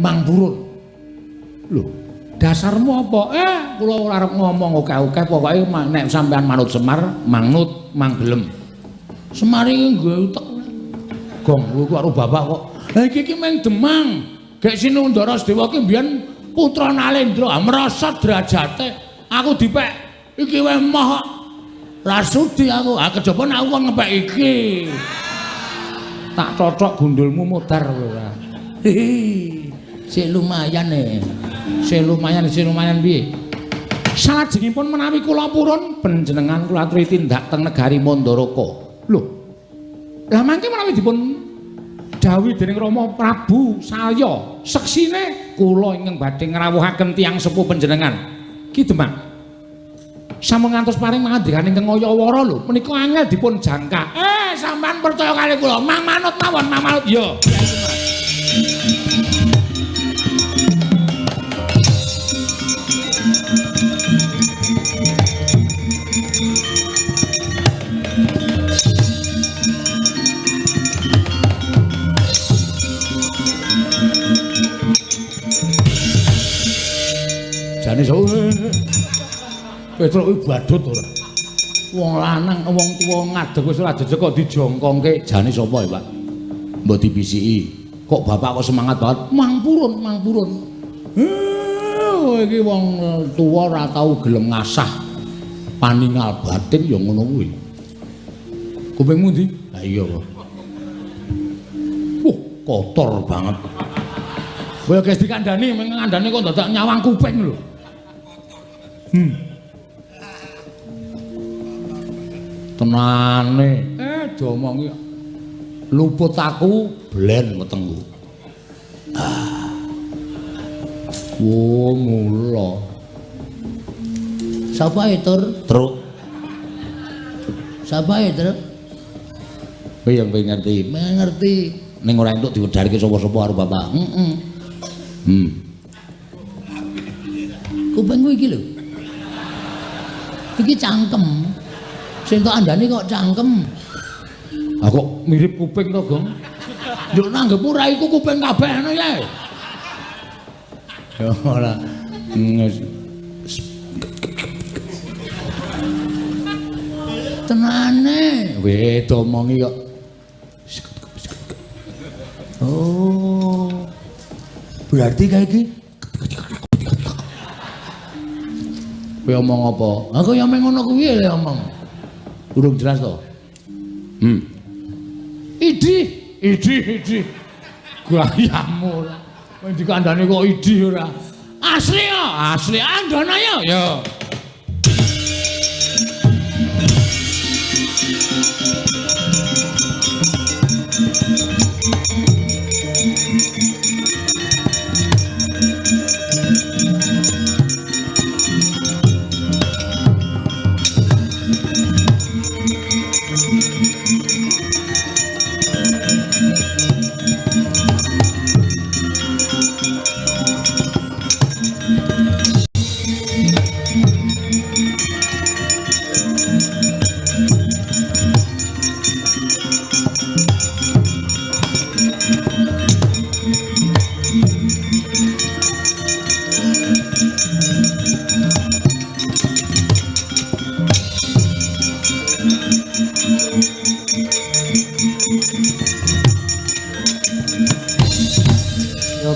Mang purun. Lho, dasarmu apa? Kula ora arep ngomong akeh-akeh, pokoke nek sampean manut Semar, manut mang gelem. Semar iki nggawe utek. Gong, kowe karo bapak kok. Lah iki ki meng Demang. Gek Sinundara Sedewa ki mbiyen putra Nalendra, merosot derajate. Aku dipek iki wae moh kok. Ra sudi aku. Ah kejaba nek aku kon ngepek iki. Tak cocok gundulmu modar kowe ora. Sik lumayan e. Sik lumayan, sik lumayan piye? Salajengipun menawi kula purun panjenengan kula aturi tindak teng negari Mandaraka. Lho. Lah mangke menawi dipun dawuhi dening Rama Prabu Salya, seksine kula ingkang badhe ngrawuhaken tiyang sepuh panjenengan. Ki Demang. Sampun ngantos paring mangandikan ingkang ngaya-wara lho, menika angel dipun jangka. Sampean percaya kali kula, mang manut mawon, mang manut. Iya. Jane so Petruk kuwi badut ora. Wong lanang, wong tuwa ngadeg wis ora jejeg kok dijongkongke. Jane sapa ya, Pak? Mbok dibisiki. Kok bapak kok semangat banget? Mang purun, mang purun. Iki wong tuwa ora tau gelem ngasah paningal batin ya ngono kuwi. Kupingmu ndi? Ha iya kok. Wah, kotor banget. Kowe guys dikandani, ngandani kok dadak nyawang kuping lho. Tenane. Diomongi luput aku blen wetengku. Ah. Wo mula. Sapa itu, Truk? Sapa itu? Kowe yang pengen ngerti, ngerti. Ning ora entuk diwedharke sapa-sapa karo bapak. Heeh. Kupingku iki lho. Iki cangkem. Sing tok andani kok cangkem. Ah kok mirip kuping to, Gong? Yo nanggepmu ra iku kuping kabeh ngono ya. Ya ora. Tenane, weh domongi kok. Oh. Berarti kayak iki. Kowe omong apa? Aku ya meng ngono kuwi lho omong. Urung jelas to? Idi, idi, idi. Gayamu ora. Kowe dikandani kok idi ora. Asli ya, asli andana ya. Ya.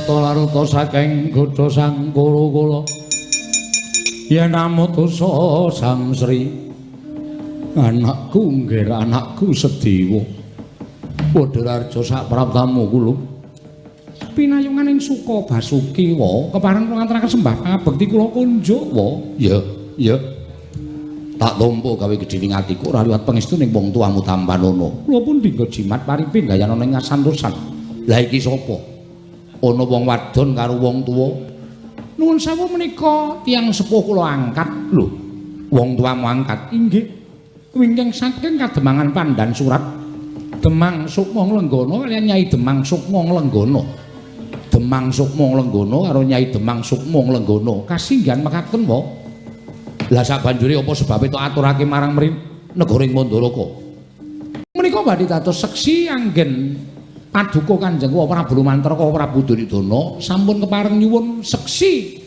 Laruta saking godha sang Kuru-kula yen amutusa Sang Sri anakku nggih anakku Sediwa padha raja sak praptamu kula pinayungan ing Suka Basuki wa kepareng kula ngaturaken sembah pangabekti kula kunjuk wa ya ya tak tampa gawe gedhening atiku ora liwat pangestu ning wong tuamu tampanana kula pun dinggo jimat paripe gayana ing ngasantosan lah iki sapa ana wong wadon karo wong tuwa. Nuwun sewu menika tiyang sepuh kula angkat. Lho, wong tuamu angkat? Inggih. Wingking saking Kademangan Pandan Surat Demang Sukma Nglenggana kaliyan Nyai Demang Sukma Nglenggana. Demang Sukma Nglenggana karo Nyai Demang Sukma Nglenggana kasinggihan mekaten wa. Lah sabanjure apa sebabe tok aturake marang negara ing Mandaraka? Menika badhe dados seksi anggen Paduka Kanjeng Prabu Lumantraka Prabu Duryudana sampun kepareng nyuwun seksi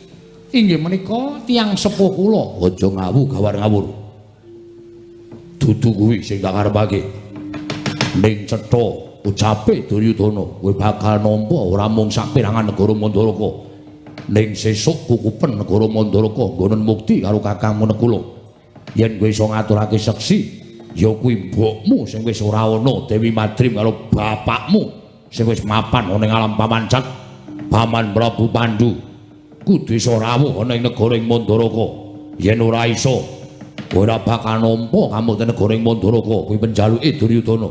inggih menika tiyang sepuh kula. Aja ngawu gawar ngawur. Dudu kuwi sing tak karepake. Ning cetha ucape Duryudana kowe bakal nampa ora mung saperangan negara Mandaraka. Ning sesuk kukupen negara Mandaraka nggonen mukti karo kakangmu Nekula. Yen kowe iso ngaturake seksi ya kuwi mbokmu sing wis ora ana Dewi Madrim karo bapakmu sing wis mapan ana ing alam pamancat Paman Prabu Pandu kudu iso rawuh ana ing negara ing Mandaraka. Yen ora iso ora bakal nampa kamukten negara ing Mandaraka kuwi penjaluke Duryudana.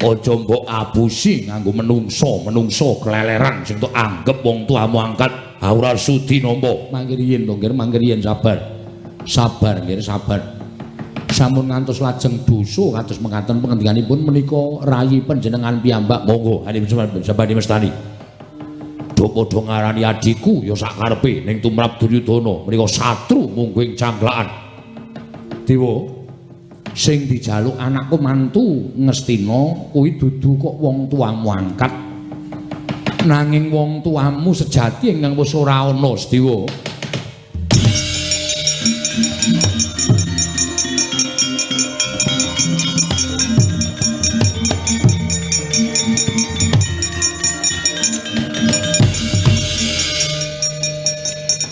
Aja mbok abusi nganggo menungso-menungso kleleran sing tok anggep wong tuamu angkat ora sudi nampa. Mangke riyin to nggih, mangke riyin sabar. Sabar nggih, sabar. Sampun ngantos lajeng dosa kados mekaten pengendikanipun menika rayi panjenengan piyambak. Monggo badhe mestani. Do padha ngarani adhiku ya sak karepe ning tumrap Duryudana menika satru mungguh ing cangklakan. Dewa sing dijaluk anakku mantu Ngastina kuwi dudu kok wong tuamu angkat. Nanging wong tuamu sejati ingkang wis ora ana, Sedewa.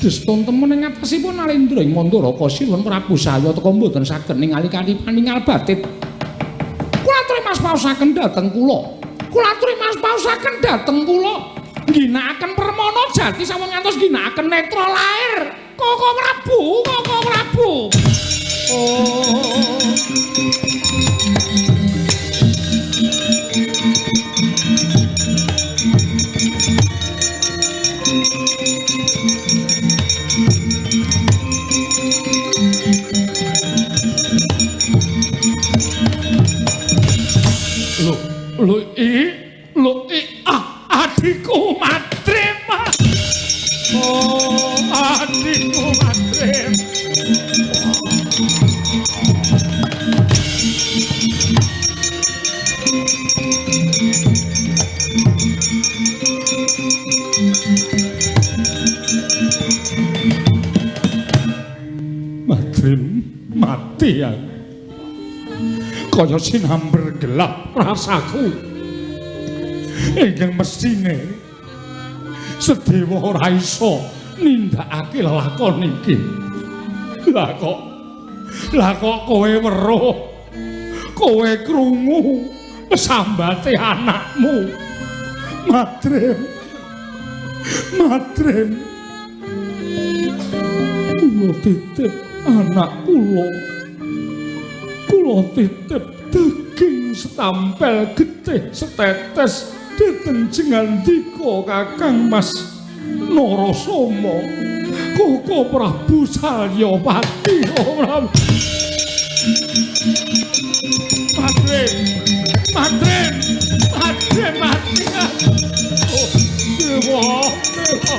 Deston temen ing atasipun Nalendra ing Mandaraka Sinuwun Prabu saya teka mboten saged ningali kanthi paningal batin. Kula aturi mas paosaken dhateng kula. Kula aturi mas paosaken dhateng kula. Ngginakaken permana jati sampun ngantos ngginakaken netra lair. Koko Prabu, Koko Prabu. Oh. Lho ah, adikku Madrim. Oh, adikku Madrim. Madrim mati ya. Kaya sinamber gelap rasaku. Ingkang mesthine Sedewa ora iso nindakake lelakon iki. Lah kok kowe weruh, kowe krungu sambate anakmu. Madrim. Madrim. Kula titip anak kula. Kula titip daging setampel getih setetes dhateng jengandika Kakang Mas Narasoma Koko Prabu Salyapati. Madrim, Madrim, Madrim mati. Oh, dewa, dewa.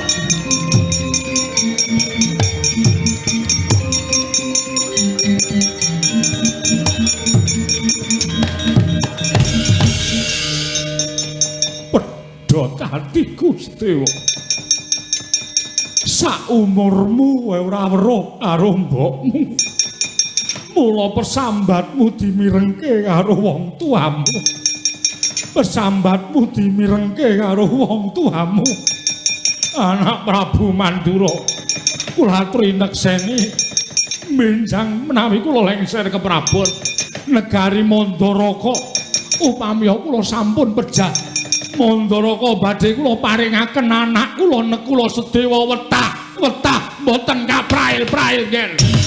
Pedhot atiku Sedewa. Saumurmu kowe ora weruh karo mbokmu. Mula persambatmu dimirengke karo wong tuamu. Persambatmu dimirengke karo wong tuamu. Anak Prabu Mandura, kula aturi nekseni benjang menawi kula lengser ke Prabon negari Mandaraka. Upami kula sampun pejah Mandaraka badhe kula paringaken anak kula Nekula Sedewa wetah wetah mboten kaprail-prail nggih.